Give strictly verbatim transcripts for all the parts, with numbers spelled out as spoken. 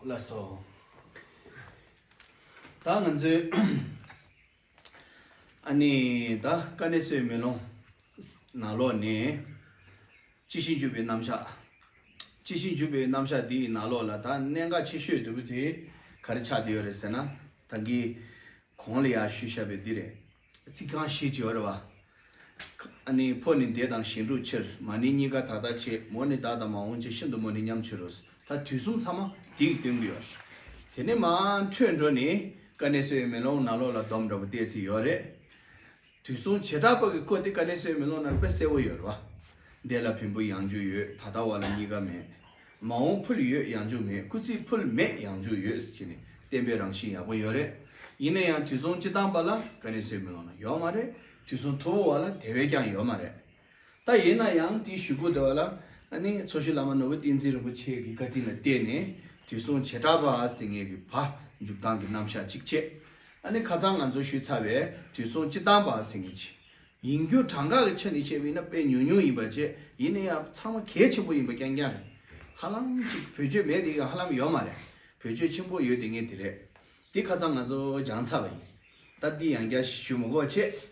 ལགས་སོ། ད་ང་ཚོའི་ཨ་ནི་ད་དཀའ་གནད་གསལ་བའི་མེ་ལོང་ནང་ལོགས་ནས་ཅི་ཞིག་འཇུག་པའི་རྣམ་གཞག་ཅི་ཞིག་འཇུག་པའི་རྣམ་གཞག་འདིའི་ནང་ལོགས་ལ་ད་གནད་འགག་ཆེ་ཤོས་དེ་བུ་དེ་ག་རེ་ཆགས་བསྡད་ཡོད་རེད་ཟེར་ན། ད་གིན་གོང་ལ་ཡང་ཞུས་བཞག་པའི་འདི་རེད། ཚིག་རྐང་བཞི་ཅིག་ཡོད་རེད་བ། ཨ་ནི་ཕོ་ནི་འདས་དང་གཞན་འགྲུབ་ཕྱིར། མ་ནིང་གཉིས་ཀ་ད་ལྟ་བྱེད། མོ་ནི་བདག་དང་མ་འོངས་བྱེད། ཤིན་ཏུ་མོ་ནི་ཉམས་ཕྱིར་རོ། ད་དུས་གསུམ་ཚང་མ་དེ་གིས་སྟོན་གྱི་ཡོད་རེད། དེ་ནས་མར་འཕྲོས་འགྲོ་ནས་དཀའ་གནད་གསལ་བའི་མེ་ལོང་ནང་ལོགས་ལ་སྡོམ་འདྲ་པོ་བལྟས་ཚེ་ཡོད་རེད། དུས་གསུམ་བྱེ་བྲག་པ་གི་སྐོར་དེ་དཀའ་གནད་གསལ་བའི་མེ་ལོང་ནང་ལ་དཔེ་གསལ་བོ་ཡོད་རེད་བ། འདས་ལ་བེམ་པོ་ཡང་འཇུག་ཡོད། ད་ལྟ་བ་ལ་གཉིས་ཀ་མེད། མ་འོངས་ཕུལ་ཡོད་ཡང་འཇུག་མེད། སྐུལ་ཚིག་ཕུལ་མེད་ཡང་འཇུག་ཡོད་ཟེར་ནས་བསྟན་པའི་རང་བཞིན་ཡག་པོ་ཡོད་རེད། ཡིན་ན་ཡང་དུས་གསུམ་སྤྱི་བཏང་པ་ལ་དཀའ་གནད་གསལ་བའི་མེ་ལོང་ན་ཡོད་མ་རེད། དུས་གསུམ་ཐོར་བུ་བ་ལ་དེ་བས་ཀྱང་ཡོད་མ་རེད། ད་ཡིན་ན་ཡང་དེའི་གཞུག་གུ་དེ་བ་ལ་ཨ་ནི་མཚོ་ཤུལ་བླ་མ་ནོར་བུ་བསྟན་འཛིན་རིན་པོ་ཆེ་གི་བཀའ་དྲིན་ལ་བརྟེན་ནས་དུས་གསུམ་བྱེ་བྲག་པ་ཟེར་མཁན་གྱི་བ་འཇུག་སྟངས་ཀྱི་རྣམ་གཞག་གཅིག་བྱས། ཨ་ནི་ཁ་སང་ང་ཚོ་ཞུས་ཚར་བའི་དུས་གསུམ་སྤྱི་བཏང་པ་ཟེར་མཁན་གྱི་ཡིན་རྒྱུ་གྲངས་ཀ་གི་ཆ་ནས་བཤད་པ་ཡིན་ན་དཔེ་ཉུང་ཉུང་ཡིན་པ་བྱས། ཡིན་ན་ཡང་ཚང་མ་གལ་ཆེན་པོ་ཡིན་པ་རྐྱང་རྐྱང་རེད། ཧ་ལམ་ཅིག་བེད་སྤྱོད་མེད་དེ་ག་ཧ་ལམ་ཡོད་མ་རེད། བེད་སྤྱོད་ཆེན་པོ་ཡོད་དེ་ངས་དེ་རེད། འདི་ཁ་སང་ང་ཚོ་སྦྱངས་ཚར་བ་ཡིན། ད་འདི་ཡང་བསྐྱར་ཞུ་མི་དགོས་བྱས།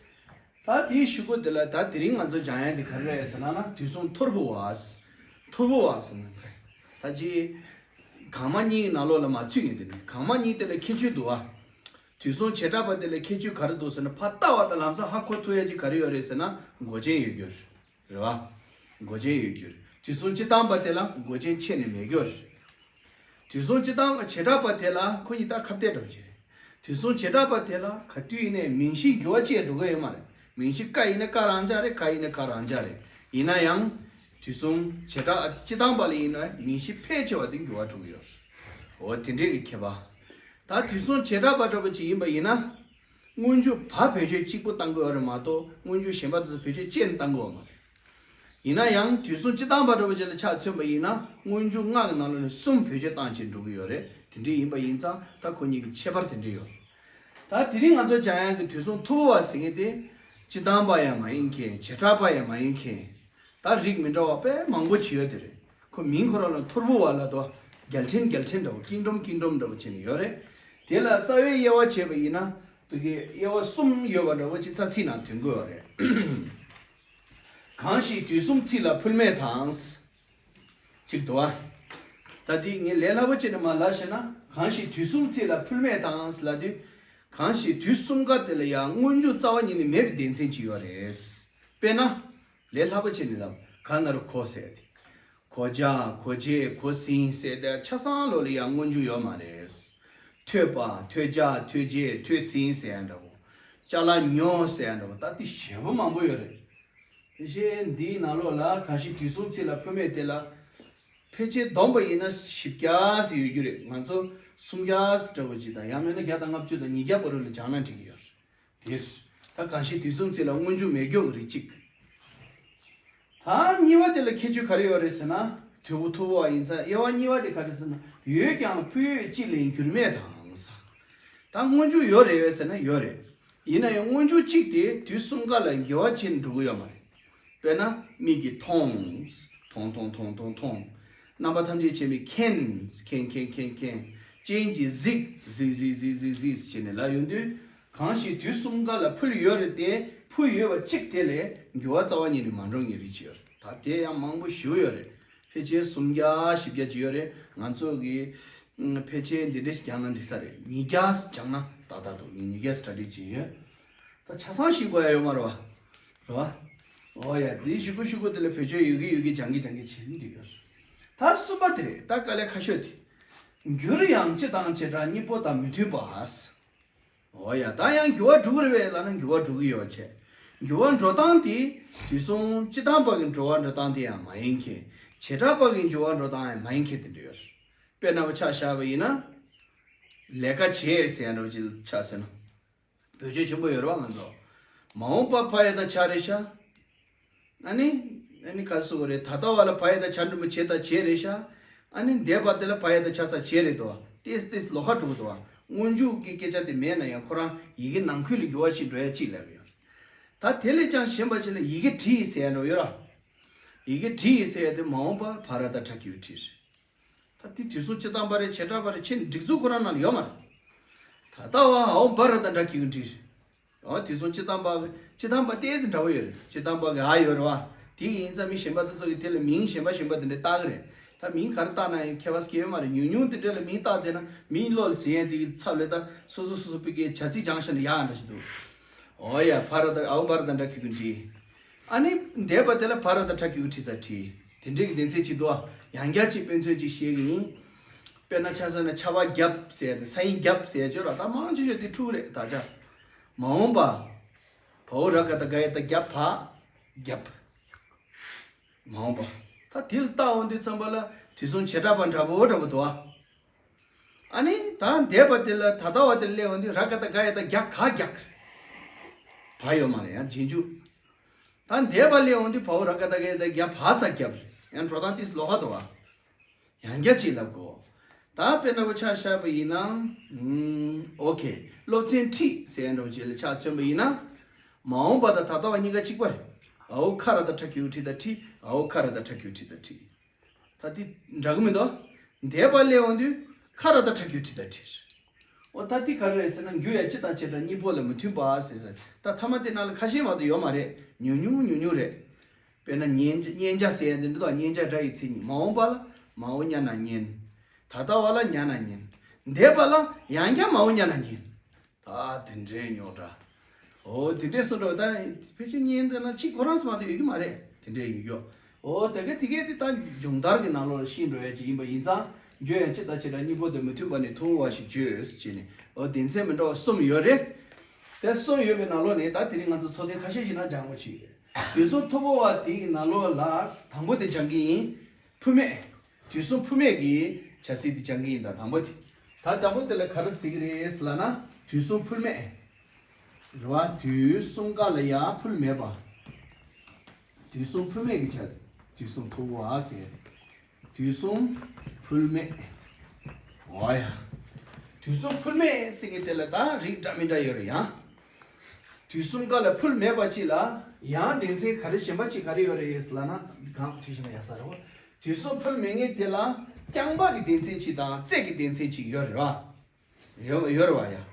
ད་དེའི་གཞུག་གུ་དེ་ལ་ད་དེ་རིང་ང་ཚོ་སྦྱང་ཡ་དེ་ག་རེ་རེད་ཟེར་ན་ན་དུས་གསུམ་ཐོར་བུ་བ། ཐོར་བུ་བ་ཟེར་ན། ད་ཅི། གང་མ་གཉིས་ནང་ལོགས་ལ་མ་ཚུད་ཡིན་དེ་ནི་གང་མ་གཉིས་དེ་ལ་ཁྱད་ཆོས་འདུག་བ། དུས་གསུམ་བྱེ་བྲག་པ་དེ་ལ་ཁྱད་ཆོས་ག་རེ་འདུག་ཟེར་ན་ཕར་ལྟ་བ་དང་ལམ་སང་ཧ་གོ་ཐུབ་ཡ་ཅིག་ག་རེ་ཡོད་རེད་ཟེར་ན་མགོ་ཅན་ཡོད་རྒྱུ་རེད་བ། མགོ་ཅན་ཡོད་རྒྱུ་རེད། དུས་གསུམ་སྤྱི་བཏང་པ་དེ་ལ་མགོ་ཅན་ཁྱད་ནས་མེད་རྒྱུ་རེད། དུས་གསུམ་སྤྱི་བཏང་བྱེ་བྲག་པ་དེ་ལ་ཁོ་གཉིས་ད་ཁ་གཏད་འགྲོ་གི་རེད། དུས་གསུམ་བྱེ་བྲག་པ་དེ་ལ་ག་དུས་ཡིན་ནའི་མིང་གཞི་འགྱུར་བ་ཅིག་འགྲོ་གི་ཡོད་མ་རེད། མིང་གཞི་ཀ་ཡིན་ན་ཀ་རང་འཇགས་རེད། ག་ཡིན་ན་ག་རང་འཇགས་རེད། ཡིན་ན་ཡང་། དུས་གསུམ་བྱེ་བྲག་སྤྱི་བཏང་པ་ལ་ཡིན་ན་མིང་གཞི་ཕལ་ཆེ་བ་དེ་འགྱུར་བ་འགྲོ་གི་ཡོད་རེད། འོ་དེ་འདྲས་ཀྱི་ཁྱད་པར། ད་དུས་གསུམ་བྱེ་བྲག་པ་འདྲ་པོ་ཅིག་ཡིན་པ་ཡིན་ན། སྔོན་འཇུག་བ་བེད་སྤྱོད་གཅིག་པུ་བཏང་དགོས་པ་རེད་མ་གཏོགས་སྔོན་འཇུག་གཞན་པ་དེ་ཚོ་བེད་སྤྱོད་བཅས་ནས་བཏང་དགོས་པ་མ་རེད། ཡིན་ན་ཡང་དུས་གསུམ་སྤྱི་བཏང་པ་འདྲ་པོ་ཅིག་ལ་ཆ་མཚོན་པ་ཡིན་ན་སྔོན་འཇུག་ལྔ་གི་ནང་ལོགས་ནས་གསུམ་བེད་སྤྱོད་བཏང་བྱས་འགྲོ་གི་ཡོད་རེད། དེ་འདྲས་ཡིན་པ་ཡིན་ཙང་ད་ཁོ་གཉིས་ཀྱི་ཁྱད་པར་དེ་འདྲས་ཡོད་རེད། ད་དེ་རིང་ང་ཚོ་སྦྱང་ཡག་གི་དུས་གསུམ་ཐོར་བུ་བ་ཟེར་མཁན་དེ། སྤྱི་བཏང་པ་ཡང་མ་ཡིན་མཁན་བྱེ་བྲག་པ་ཡང་མ་ཡིན་མཁན། ད་རིགས་མི་འདྲ་བ་དཔེ་མང་པོ་ཅིག་ཡོད་དེ་རེད། ཁོ་མིང་ཁོ་རང་ལ་ཐོར་བུ་བ་ལབ་དོ། རྒྱལ་ཕྲན་རྒྱལ་ཕྲན་འདྲ་བོ་ཀིང་ཌོམ་ཀིང་ཌོམ་འདྲ་བོ་བྱས་ནས་ཡོད་རེད། དེ་ལ་རྩ་བའི་དབྱེ་བ་བྱས་པ་ཡིན་ན། དེ་གའི་དབྱེ་བ་གསུམ་ཡོད་པ་འདྲ་བོ་ཅིག་རྩ་ཚིག་ནང་ཐོན་གྱི་ཡོད་རེད། གང་ཞིག་དུས་གསུམ་ཚིག་ལ་ཕུལ་མེད་དང་། གཅིག་འདུག་བ། ད་དེ་ངས་ལས་སླ་པོ་བྱས་ནས་མར་ལབ་བཤད་ན་གང་ཞིག་དུས་གསུམ་ཚིག་ལ་ཕུལ་མེད་དང་ལབ་དུས། གང་ཞིག་དུས་གསུམ་ཀ་དེ་ལ་ཡང་སྔོན་འཇུག་རྩ་བ་ཉིད་ནས་མེད་པའི་སྡེ་ཚན་ཅིག་ཡོད་རེད། དཔེར་ན། ལས་སླ་པོ་བྱས་ནས་ལབ་ག་ན་རུ་གོ་ཟེར་ཏེ། གོ་བྱ་གོ་བྱེད་གོ་ཟིན་ཟེར་ཏེ་ཆ་ཚང་ལོ་ལ་ཡང་སྔོན་འཇུག་ཡོད་མ་རེད། ཐོས་པ་ཐོས་བྱ་ཐོས་བྱེད་ཐོས་ཟིན་ཟེར་ཡ་འདྲ་བོ། ཅ་ལག་ཉོ་ཟེར་ཡ་འདྲ་བོ་ད་དེ་ཞེ་པོ་མང་པོ་ཡོད་རེད། དེ་བཞིན་འདིའི་ནང་ལོགས་ལ་གང་ཞིག་དུས་གསུམ་ཚིག་ལ་ཕུལ་མེད་དེ་ལ། ཕལ་ཆེར་བསྡོམས་པ་ཡིན་ན་བཞི་བརྒྱ་ཙམ་ཡོད་རྒྱུ་རེད། ང་ཚོ་སུམ་བརྒྱ་འདྲ་བོ་ཅིག་དང་ཡང་མིན་ན་བརྒྱ་དང་ལྔ་བཅུ་དང་ཉིས་བརྒྱ་བར་དུ་ལ་སྦྱངས་ན་འགྲིག་གི་ཡོད་རེད། དེ་ད་གང་ཞིག་དུས་གསུམ་ཚིག་ལ་སྔོན་འཇུག་མེད་རྒྱུ་གི་རིགས་གཅིག་ད་གཉིས་པ་དེ་ལ་ཁྱད་ཆོས་ག་རེ་ཡོད་རེད་ཟེར་ན། དོལ་པོ་ཐོར་བུ་བ་ཡིན་ཙང་དབྱེ་བ་གཉིས་པ་དེ་ག་རེ་ཟེར་ན་ཡོད་ཀྱང་ཕུལ་ཡོད་ཅིག་ལས་འགྱུར་མེད་དང་ས། ད་སྔོན་འཇུག་ཡོད་རེད་བས་ཟེར་ན་ཡོད་རེད། ཡིན་ན་ཡང་སྔོན་འཇུག་གཅིག་དེ་དུས་གསུམ་ཀ་ལ་འགྱུར་བ་ཕྱིན་འགྲོ་གི་ཡོད་མ་རེད། དཔེར་ན་མིག་གིས་མཐོང་། མཐོང་མཐོང་མཐོང་མཐོང་མཐོང་། རྣམ་པ་ཐམས་ཅད་མཁྱེན་པའི་མཁྱེན། མཁྱེན་མཁྱེན་མཁྱེན་མཁྱེན། སྤྱན་གྱིས་གཟིགས། གཟིགས་གཟིགས་གཟིགས་གཟིགས་གཟིགས་བྱས་ནས་ལབ་ཡོང་དུས། གང་ཞིག་དུས་གསུམ་ཀ་ལ་ཕུལ་ཡོད་རེད་དེ་ཕུལ་ཡོད་པ་གཅིག་དེ་ལས་འགྱུར་བ་རྩ་བ་ཉིད་ནས་མ་འགྲོ་མཁན་རིགས་ཅིག་ཡོད་རེད། ད་དེ་ཡང་མང་པོ་ཞེ་པོ་ཡོད་རེད། ཕལ་ཆེར་སུམ་བརྒྱ་བཞི་བརྒྱ་ཅིག་ཡོད་རེད། ང་ཚོ་གི་ཕལ་ཆེར་འདི་འདྲ་ཞིག་སྦྱངས་ན་འགྲིག་ས་རེད། ཉིས་བརྒྱ་སྦྱངས་ན་ཏག་ཏག་འདུག་ངས་ཉིས་བརྒྱ་སི་ཊ་ཌི་བྱས་ཡོད། ད་ཆ་ཚང་ཤེས་དགོས་ཡ་ཡོད་མ་རེད་བ། རེད་བ། འོ་ཡ་འདི་ཞུ་གུ་ཞུ་གུ་དེ་ལ་བེད་སྤྱོད་ཡོད་ཀྱི་ཡོད་ཀྱི་སྦྱང་གི་སྦྱང་གི་བྱེད་འདི་ཡོད། ད་གསུམ་པ་དེ་རེད། ད་དཀའ་ལས་ཁ་ཤོས་དེ། འགྱུར་ཡང་སྤྱི་དང་བྱེ་བྲག་གཉིས་པོ་དང་མི་མཐུན་པ། འོ་ཡ་ད་ཡང་འགྱུར་བ་འགྲོ་གི་རེད་པས་ལབ་ན་འགྱུར་བ་འགྲོ་གི་ཡོད་བྱས། འགྱུར་བ་འགྲོ་སྟངས་དེ་དུས་གསུམ་སྤྱི་བཏང་པ་གི་འགྱུར་བ་འགྲོ་སྟངས་དེ་ཡང་མ་ཡིན་མཁན། བྱེ་བྲག་པ་གི་འགྱུར་བ་འགྲོ་སྟངས་ཡང་མ་ཡིན་མཁན་དེ་འདྲ་ཡོད་རེད། དཔེར་ན་བ་ཆ་བཞག་པ་ཡིན་ན། ལས་ཀ་བྱེད་ཟེར་ཡ་འདྲ་བོ་ཅིག་ཆ་ཟེར་ན། བེད་སྤྱོད་ཆེན་པོ་ཡོད་རེད་བ་ང་ཚོ། མ་འོངས་པ་ཕ་ཡ་དང་བྱ་རེད་ཤག་ཨ་ནི། ཨ་ནི་ག་སུ་གོ་རེད། ད་ལྟ་བ་ལ་ཕ་ཡ་དང་བྱ་འགྲེང་བུ་བྱེད་དང་བྱེད་རེད་ཤག་ཨ་ནི་འདས་པ་དེ་ལ་ཕ་ཡ་དང་བྱ་ས་བྱེད་རེད་དོ། ཏེས་ཏེས་ལོགས་ཀ་འགྲོ་གི་འདུག་བ། སྔོན་འཇུག་གི་སྐད་ཆ་དེ་མེད་ན་ཡང་ཁོ་རང་ཡི་གེ་ནང་ཁུལ་ལ་འགྱུར་བ་ཞིག་འགྲོ་ཡ་གཅིག་ལབ་ཡོད། ད་དེ་ལས་ཀྱང་གཞན་པ་ཅིག་ལ་ཡི་གེ་བྲིས་ཟེར་ཡ་འགྲོ་ཡོད་ར། ཡི་གེ་བྲིས་ཟེར་ཡ་དེ་མ་འོངས་པ་ཕ་ར་དང་ཕྲ་གི་ཡུ་བྲིས་རེད། ད་དེ་དུས་གསུམ་སྤྱི་དང་པོ་རེད། བྱེ་བྲག་པ་རེད། ཕྱི་ནས་སྒྲིག་འཛུགས་ཁོ་རང་ནང་ལ་ཡོད་མ་རེད། ད་ལྟ་བ་ཨའོ་བྷ་ར་དང་འདྲ་གི་གི་འདྲི། ཨོ་དེ་ཚོ་སྤྱི་དང་པ་གི་སྤྱི་དང་པ་ཏོག་ཙམ་འདྲ་བོ་ཡོད་རེད། སྤྱི་དང་པ་གི་ཨ་ཡོད་རེད་བ། དེ་གི་ཡིན་ཙང་མི་གཞན་པ་དེ་ཚོ་གི་དེ་ལ་མིང་གཞན་པ་གཞན་པ་དེ་འདྲ་བཏགས་གི་རེད། ད་མིང་ག་རེ་བཏགས་ན་ཡང་ཁྱད་པར་སྐྱེ་ཡོད་མ་རེད། ཉུང་ཉུང་དེ་འདྲ་ལ་མིང་བཏགས་བསྡད་ན་མིང་བློ་ལ་ཟིན་ཡས་དེ་གི་ཚབ་ལས་ད་སོ་སོ་སོ་སོ་པའི་གི་བྱ་ཚིག་སྦྱངས་ཤེས་ན་ཡག་འདྲ་ཞིག་འདུག་ཨོ་ཡ་བྷ་ར་ད་ཨའོ་བྷ་ར་དང་འདྲ་གི་གི་འདྲི། ཨ་ནི་འདས་པ་དེ་ལ་བྷ་ར་ད་ཁྲ་གི་གི་བྲིས་ས་བྲིས། དེ་འདྲའི་གི་སྡེ་ཚན་ཅིག་འདུག་ཨ་ཡང་བསྐྱར་ཅིག་དཔེ་མཚོན་ཅིག་བཤད་གི་ཡིན། དཔེར་ན་ཆ་བཞག་ན་ཆར་པ་བརྒྱབ་ཟེར་ཏེ་ས་ཡིན་བརྒྱབ་ཟེར་བརྗོད་ར་ད་མང་ཆེ་ཤོས་དེ་འཁྲུག་རེད་ད་ཆ། མ་འོངས་པ། བའོ་ར་ག་ད་ག་ཡ་ད་བརྒྱབ་བ། བརྒྱབ། མ་འོངས་པ། ད་དེ་ལ་བལྟ་འོང་དུས་ཙམ་པ་ལ་དུས་གསུམ་བྱེ་བྲག་པ་འདྲ་པོ་འདྲ་པོ་འདུག་ཨ། ཨ་ནི་ད་འདས་པ་དེ་ལ་ད་ལྟ་བ་དེ་ལ་སླེབས་འོང་དུས་ར་ག་ད་ག་ཡ་ད་རྒྱ་ག་རྒྱག་བ་ཡོད་མ་རེད་ཡང་རྗེས་འཇུག་ད་འདས་པ་སླེབས་འོང་དུས་བའོ་ར་ག་ད་ག་ཡ་ད་རྒྱ་བ་ས་རྒྱབ་ཡང་འགྲོ་སྟངས་ཏིས་ལོགས་ཀ་འདུག་བ། ཡང་བསྐྱར་ཅིག་ལབ་དགོས། ད་དཔེར་ན་བོ་ཆ་བཞག་པ་ཡིན་ན། ཨོ་ཁེ། སློབ་ཚན་ཁྲིད་ཟེར་འགྲོ་བྱེད་ལ་ཆ་མཚོན་པ་ཡིན་ན། མ་འོངས་པ་དང་ད་ལྟ་བ་གཉིས་ཀ་གཅིག་པ་རེད། ཨའོ་ཁ་ར་ད་ཁྲ་གི་གུ་ཁྲི་ད་ཁྲི། ཨའོ་ཁ་ར་ད་ཁྲ་གི་གུ་ཁྲི་ད་ཁྲི། ད་དེ་འདྲ་གི་མི་འདུག་འདས་པ་སླེབས་འོང་དུས་ཁ་ར་ད་ཁྲ་གི་གུ་ཁྲི་ད་ཁྲི། ཨོ་ད་དེ་ག་རེ་རེད་ཟེར་ན་འགྱུར་ཡ་སྤྱི་དང་བྱེ་བྲག་གཉིས་པོ་ལ་མི་མཐུན་པ་ཟེར་ཟེར་ད་ཐ་མ་དེ་ནང་ལ་ཁ་ཤས་མ་གཏོགས་ཡོད་མ་རེད། ཉུང་ཉུང་ཉུང་ཉུང་རེད། དཔེར་ན་མཉན་མཉན་བྱ་ཟེར་ཡ་འདི་འདི་དང་མཉན་བྱ་སྒྲ་ཡི་མཚན་ཉིད་མ་འོངས་པ་ལ་མའོ་ཉ་ན་མཉན། ད་ལྟ་བ་ལ་ཉ་ན་མཉན། འདས་པ་ལ་ཡང་བསྐྱར་མའོ་ཉ་ན་མཉན། ད་དེ་འདྲའི་རྙོག་དྲ། ཨོ་དེ་འདྲའི་སོ་འདྲ་ད་ཕལ་ཆེར་མཉན་ཟེར་ན་གཅིག་ཁོ་རང་སུ་མ་གཏོགས་ཡོད་ཀྱི་མ་རེད། དེ་འདྲའི་ཡོད་ཡོད། ཨོ་དེ་ག་དེ་གས་དེ་ད་སྦྱོང་བརྡར་གྱི་ནང་ལོགས་ལ་ཤེས་འགྲོ་ཡ་ཅིག་ཡིན་པ་ཡིན་ཙང་བརྗོད་ཡ་སྤྱི་དང་བྱེ་བྲག་གཉིས་པོ་དང་མི་མཐུན་པ་ནི་མཐོང་བ་ཞིག་བརྗོད་ཟེར་བྱས་ནས་ཨོ་སྡེ་ཚན་མི་འདྲ་བ་གསུམ་ཡོད་རེད། དེ་གསུམ་ཡོད་པའི་ནང་ལོགས་ནས་ད་དེ་རིང་ང་ཚོ་ཚོགས་ཐེངས་ཁ་ཤས་ཤིག་ནང་སྦྱང་དགོས་ཀྱི་ཡོད་རེད། དུས་གསུམ་ཐུབ་པ་བ་དེ་གི་ནང་ལོགས་ལ་དང་པོ་དེ་སྦྱང་གི་ཡིན། ཕུལ་མེད། དུས་གསུམ་ཕུལ་མེད་ཀྱི་བྱ་ཚིག་དེ་སྦྱང་གི་ཡིན་ད་དང་པོ་དེ། ད་དང་པོ་དེ་ལ་ག་རེ་ཟེར་གི་རེད་ལབ་ན་དུས་གསུམ་ཕུལ་མེད། རེད་བ། དུས་གསུམ་ཀ་ལ་ཡ་ཕུལ་མེད་པ། དུས་གསུམ་ཕུལ་མེད་ཀྱི་བྱ། དུས་གསུམ་ཐུབ་པ་ཟེར། དུས་གསུམ་ཕུལ་མེད། འོ་ཡ། དུས་གསུམ་ཕུལ་མེད་ཟེར་གི་དེ་ལ་ད་རིགས་འདྲ་མི་འདྲ་ཡོད་རེད་ཡ། དུས་གསུམ་ཀ་ལ་ཕུལ་མེད་པ་གཅིག་ལ་ཡང་སྡེ་ཚན་ག་རེ་གཞན་པ་གཅིག་ག་རེ་ཡོད་རེད་ལབ་ན་གང་བྲིས་ཤེ་ན་ཡག་ས་རེད་བ། དུས་གསུམ་ཕུལ་མེད་ངེས་དེ་ལ་རྐྱང་པ་གི་སྡེ་ཚན་གཅིག་དང་རྩལ་གྱི་སྡེ་ཚན་གཅིག་ཡོད་རེད་བ། ཡོད་ཡོད་རེད་བ་ཡ།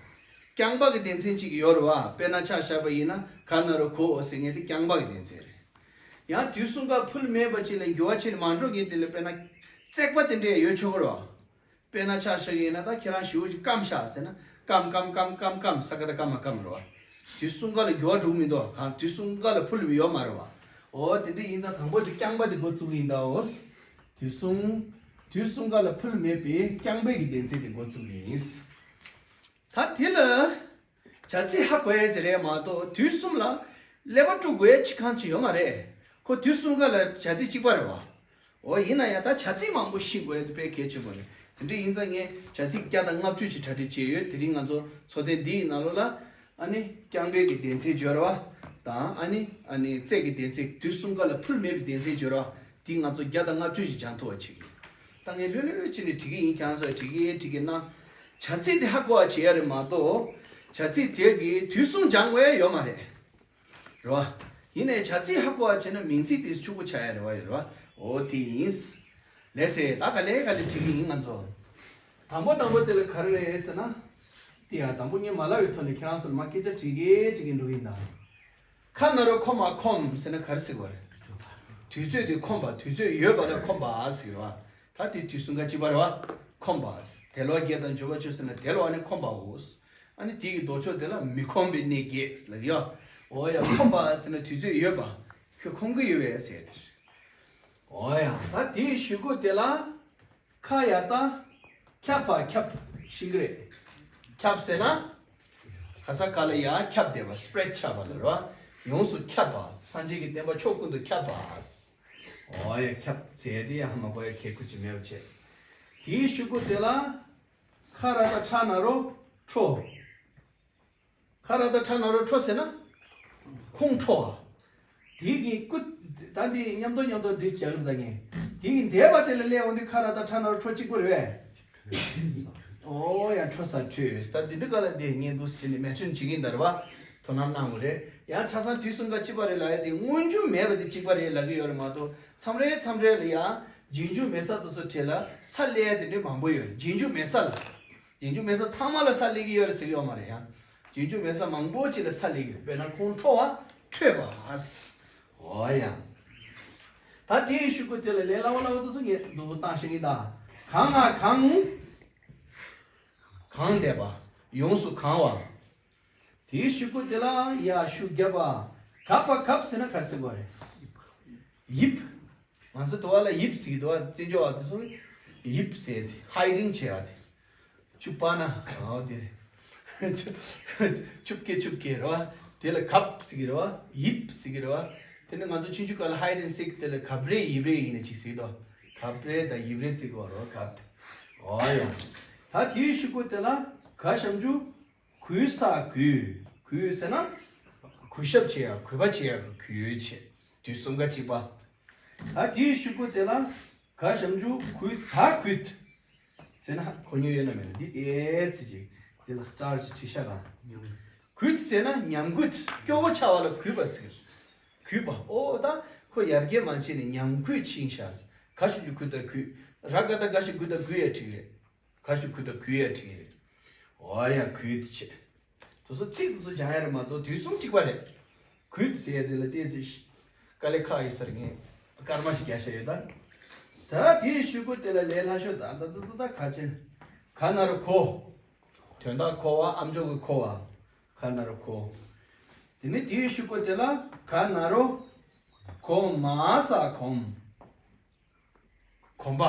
རྐྱང་པ་གི་སྡེ་ཚན་གཅིག་ཡོད་རེད་བ། དཔེར་ན་ཆ་བཞག་པ་ཡིན་ན་ག་ན་རོ་གོ་འོ་ཟེར་ངེས་དེ་རྐྱང་པ་གི་སྡེ་ཚན་རེད། ཡང་དུས་གསུམ་ཀ་ཕུལ་མེད་པ་གཅིག་ལ་འགྱུར་བ་ཕྱིན་ནས་མ་འགྲོ་ངེས་དེ་ལ་དཔེར་ན་རྩེག་པ་དེ་འདྲས་ཡོད་ཆོག་གི་རེད་བ། དཔེར་ན་ཆ་བཞག་ཡིན་ན་ད་ཁྱེད་རང་ཞུ་ཞིག་སྐམ་ཤ་ཟེར་ན་སྐམ་སྐམ་སྐམ་སྐམ་སྐམ་ས་ཀ་ད་སྐམ་མ་སྐམ་རེད་བ། དུས་གསུམ་ཀ་ལ་འགྱུར་བ་འགྲོ་གི་མི་འདུག་གང་དུས་གསུམ་ཀ་ལ་ཕུལ་བའི་ཡོད་མ་རེད་བ། འོ་དེ་འདྲ་ཡིན་ཙང་དང་པོ་དེ་རྐྱང་པ་དེ་འགོ་བཙུགས་ཡིན་ད་འོ། དུས་གསུམ། དུས་གསུམ་ཀ་ལ་ཕུལ་མེད་པའི་རྐྱང་པའི་གི་སྡེ་ཚན་དེ་འགོ་བཙུགས་ཡིན། ད་དེ་ལ། བྱ་ཚིག་ཧ་གོ་ཡས་ཅིག་རེད་མ་གཏོགས་དུས་གསུམ་ལ་ཀླད་པ་དཀྲུག་དགོས་ཡས་ཅིག་གང་ཅི་ཡོད་མ་རེད། ཁོ་དུས་གསུམ་ཀ་ལ་བྱ་ཚིག་གཅིག་པ་རེད་བ། འོ་ཡིན་ན་ཡང་ད་བྱ་ཚིག་མང་པོ་ཤེས་དགོས་ཡས་དེ་དཔེ་གལ་ཆེན་པོ་རེད། དེ་འདྲ་ཡིན་ཙང་ངས་བྱ་ཚིག་བརྒྱ་དང་ལྔ་བཅུ་ཞིག་གྲ་སྒྲིག་བྱས་ཡོད། དེ་རིང་ང་ཚོ་ཚོགས་ཐེངས་འདི་ཡི་ནང་ལོགས་ལ་ཨ་ནི་རྐྱང་པའི་གི་སྡེ་ཚན་སྦྱོར་བ་དང་ཨ་ནི་ཨ་ནི་རྩལ་གྱི་སྡེ་ཚན་དུས་གསུམ་ཀ་ལ་ཕུལ་མེད་པའི་སྡེ་ཚན་སྦྱོར་བ་དེ་ང་ཚོ་བརྒྱ་དང་ལྔ་བཅུ་ཞིག་སྦྱང་ཐུབ་པ་བྱེད་ཀྱི་ཡོད། ད་ངས་ལྷོད་ལྷོད་བྱས་ནས་འབྲི་གི་ཡིན། ཁྱེད་རང་ཚོ་འབྲི་གི་འབྲི་གི་གནང་། བྱ་ཚིག་དེ་ཧ་གོ་བ་བྱེད་ཡ་རེད་མ་གཏོགས་བྱ་ཚིག་དེ་གི་དུས་གསུམ་སྦྱང་དགོས་ཡ་ཡོད་མ་རེད། རེད་བ། ཡིན་ནའི་བྱ་ཚིག་ཧ་གོ་བ་བྱས་ན་མིང་ཚིག་དེ་ཕྱུག་པོ་ཆགས་ཡ་རེད་བ་ཡོད་རེད་བ། འོ་དེ་ཡིན། ལགས་སེ་ད་ག་ལེ་ག་ལེ་འབྲི་གི་ཡིན་ང་ཚོ། དང་པོ་དང་པོ་དེ་ལ་ག་རེ་རེད་ཟེར་ན། དེ་ཡང་དང་པོ་ངས་མ་ལབ་པའི་ཐོག་ནས་ཁྱེད་རང་ཚོར་མ་སྐད་ཆ་དྲིས་གེ་དྲིས་གེ་འགྲོ་གི་ཡིན་ད། ཁ་ན་རོ་ཁོམ་པ་ཁོམ་ཟེར་ན་ག་རེ་ཟེར་དགོས་རེད། དུས་ཚོད་དེ་ཁོམ་པ་དུས་ཚོད་ཡོད་པ་ལ་ཁོམ་པ་ཟེར་བ། ད་དེ་དུས་གསུམ་ཀ་གཅིག་པ་རེད་བ། ཁོམ་པ། དལ་བ་བརྒྱད་དང་འབྱོར་བ་བཅུ་ཟེར་ན་དལ་བ་ནི་ཁོམ་པའོ། ཨ་ནི་དེ་གི་ལྡོག་ཕྱོགས་དེ་ལ་མི་ཁོམ་པའི་གནས་བརྒྱད་ལབ་ཡོད། འོ་ཡ་ཁོམ་པ་ཟེར་ན་དུས་ཚོད་ཡོད་པ། ཁྱོད་ཁོམ་གི་ཡོད་པས་ཟེར་དེ། འོ་ཡ་ད་དེའི་གཞུག་གུ་དེ་ལ། ཁ་ཡ་ད། ཁྱབ་པ་ཁྱབ་ཤེས་ཀྱི་རེད། ཁྱབ་ཟེར་ན། ག་ས་ག་ལ་ཡ་ཁྱབ་བསྡད་པ་སི་པི་རེ་ཌི་ཆགས་པ་ལ་རེད་བ། ཡོངས་སུ་ཁྱབ་པ་སངས་རྒྱས་ཀྱི་བསྟན་པ་ཕྱོགས་ཀུན་ཏུ་ཁྱབ་པ། འོ་ཡ་ཁྱབ་ཟེར་དེ་ཡ་ཧ་མ་གོ་ཡ་ཁྱད་ཁུ་ཅི་མེད་པ་བྱས། དེའི་གཞུག་གུ་དེ་ལ། ཁ་ར་ད་ཁྲ་ན་རོ་ཁྲོ། ཁ་ར་ད་ཁྲ་ན་རོ་ཁྲོ་ཟེར་ན། ཁོང་ཁྲོ་བ། དེ་གི་སྐུ། ད་འདི་མཉམ་དུ་མཉམ་དུ་འདི་རྒྱག་གི་ད་ངས། དེ་གི་འདས་པ་དེ་ལ་སླེབས་འོང་དུས་ཁ་ར་ད་ཁྲ་ན་རོ་ཁྲོ་གཅིག་པོ་རེད་པས། ཨོ་ཡ་ཁྲོ་ས་ཁྲོས་ད་འདི་འདྲ་ག་ལ་འདི་ངས་འདུག་ཟེར་ནས་མེ་མཆོད་བྱེད་ཀྱིན་ད་རེད་བ། དོ་སྣང་གནང་དགོས་རེད། ཡང་ཆ་ཚང་དུས་གསུམ་ཀ་གཅིག་པ་རེད་ལབ་ཡ་དེ་སྔོན་འཇུག་མེད་པ་དེ་གཅིག་པ་རེད་ལབ་ཀྱི་ཡོད་རེད་མ་གཏོགས་མཚམས་རེ་མཚམས་རེ་ལ་ཡང་ རྗེས་འཇུག་མེད་ས་དེ་ཚོ་གྲས་ལ་ས་སླེབས་ཡ་དེ་འདྲའི་མང་པོ་ཡོད་རེད། རྗེས་འཇུག་མེད་ས་ལ། རྗེས་འཇུག་མེད་ས་ཚང་མ་ལ་ས་སླེབས་ཀྱི་ཡོད་རེད་ཟེར་གྱི་ཡོད་མ་རེད་ཡ། རྗེས་འཇུག་མེད་ས་མང་པོ་ཅིག་ལ་ས་སླེབས་ཀྱི་རེད། དཔེར་ན་ཁོང་ཁྲོ་བ་འཕྲོད་པ། འོ་ཡ། ད་དེའི་གཞུག་གུ་དེ་ལ་ལས་སླ་བོ་སླ་བོ་དེ་ཚོ་ངས་འདུག་བཏང་ཤེས་ཀྱི་ད། གང་ང་གང་། གང་འདས་པ། ཡོངས་སུ་གང་བ། དེའི་གཞུག་གུ་དེ་ལ་ཡ་ཤུགས་བརྒྱབ་པ། གབ་པ་གབ་ཟེར་ན་ག་རེ་ཟེར་དགོས་རེད། ཡིབ། ང་ཚོ་དུ་བ་ལ་ཡིབ་ཟེར་གྱི་འདུག་བ། བཙན་བྱོལ་བ་དེ་ཚོ་ཡིབ་ཟེར་ཏེ་ཧའི་ཌིང་བྱས་པ་དེ། ཆུ་པ་ན་འོ་དེ་རེད། ཆུ་ཆུབ་ཀེ་ཆུབ་ཀེ་རེད་བ། དེ་ལ་གབ་ཟེར་གྱི་རེད་བ། ཡིབ་ཟེར་གྱི་རེད་བ། དེ་ནི་ང་ཚོ་ཆུང་ཆུང་སྐབས་ལ་ཧའི་ཌིང་སིག་དེ་ལ་གབ་རེས་ཡིབ་རེས་ཡིན་ན་ཅིག་ཟེར་གྱི་འདུག་གབ་རེས་དང་ཡིབ་རེས་བརྩི་གི་རེད་བ། གབ། འོ་ཡ། ད་དེའི་གཞུག་གུ་དེ་ལ་ག་ཞབས་ཀྱུ་གུ་ས་གུས། གུས་ཟེར་ན་གུས་ཞབས་བྱེད་ཡ། གུས་པ་བྱེད་ཡ་གི་གུས་བྱེད། དུས་གསུམ་ཀ་གཅིག་པ། ད་དེའི་གཞུག་གུ་དེ་ལ་ག་ཞབས་ཀྱུ་གུ་ད་གུད་ཟེར་ན་གོ་མྱོང་ཡོད་ན་མེད་ན། འདི་ཨེ་ཙི་ཅིག་འདི་ལ་སི་ཊར་ཅིག་བྲིས་ཤག་ག་གུད་ཟེར་ན་ཉམས་རྒུད། སྐྱོ་བོ་ཆགས་པ་ལ་གུད་པ་ཟེར། གུད་པ། ཨོ་ད་ཁོ་ཡར་རྒྱས་མ་བྱས་ནས་ཉམས་རྒུད་ཕྱིན་ཤག་ག་ཞབས་ཀྱུ་གུ་ད་གུད། ར་ག་ད་ག་ཞབས་ཀྱུ་གུ་ད་གུ་ཡ་འགྲིག་རེད། ག་ཞབས་ཀྱུ་གུ་ད་གུ་ཡ་འགྲིག་རེད། འོ་ཡ། གུད་བྱེད། དེ་ཚོ་ཚིག་དེ་ཚོ་སྦྱང་ཡ་རེད་མ་གཏོགས་དུས་གསུམ་གཅིག་པ་རེད། གུད་ཟེར་ཡ་དེ་ལ་ཏོག་ཙམ་དཀའ་ལས་ཁག་ཡོད་ས་རེད། ངས་སྐར་མ་ཞིག་རྒྱག་བཞག་ཡོད་ད། ད་དེའི་གཞུག་གུ་དེ་ལ་ལས་སླ་ཤོས་ད་ད་དེ་ཚོ་ད་ག་ཅི། ག་ན་རོ་གོ། དོན་དག་གོ་བ། ཨམ་ཅོག་གི་གོ་བ། ག་ན་རོ་གོ། དེ་ནས་དེའི་གཞུག་གུ་དེ་ལ་ག་ན་རོ་གོ་མ་ས་གོམ། གོམ་པ།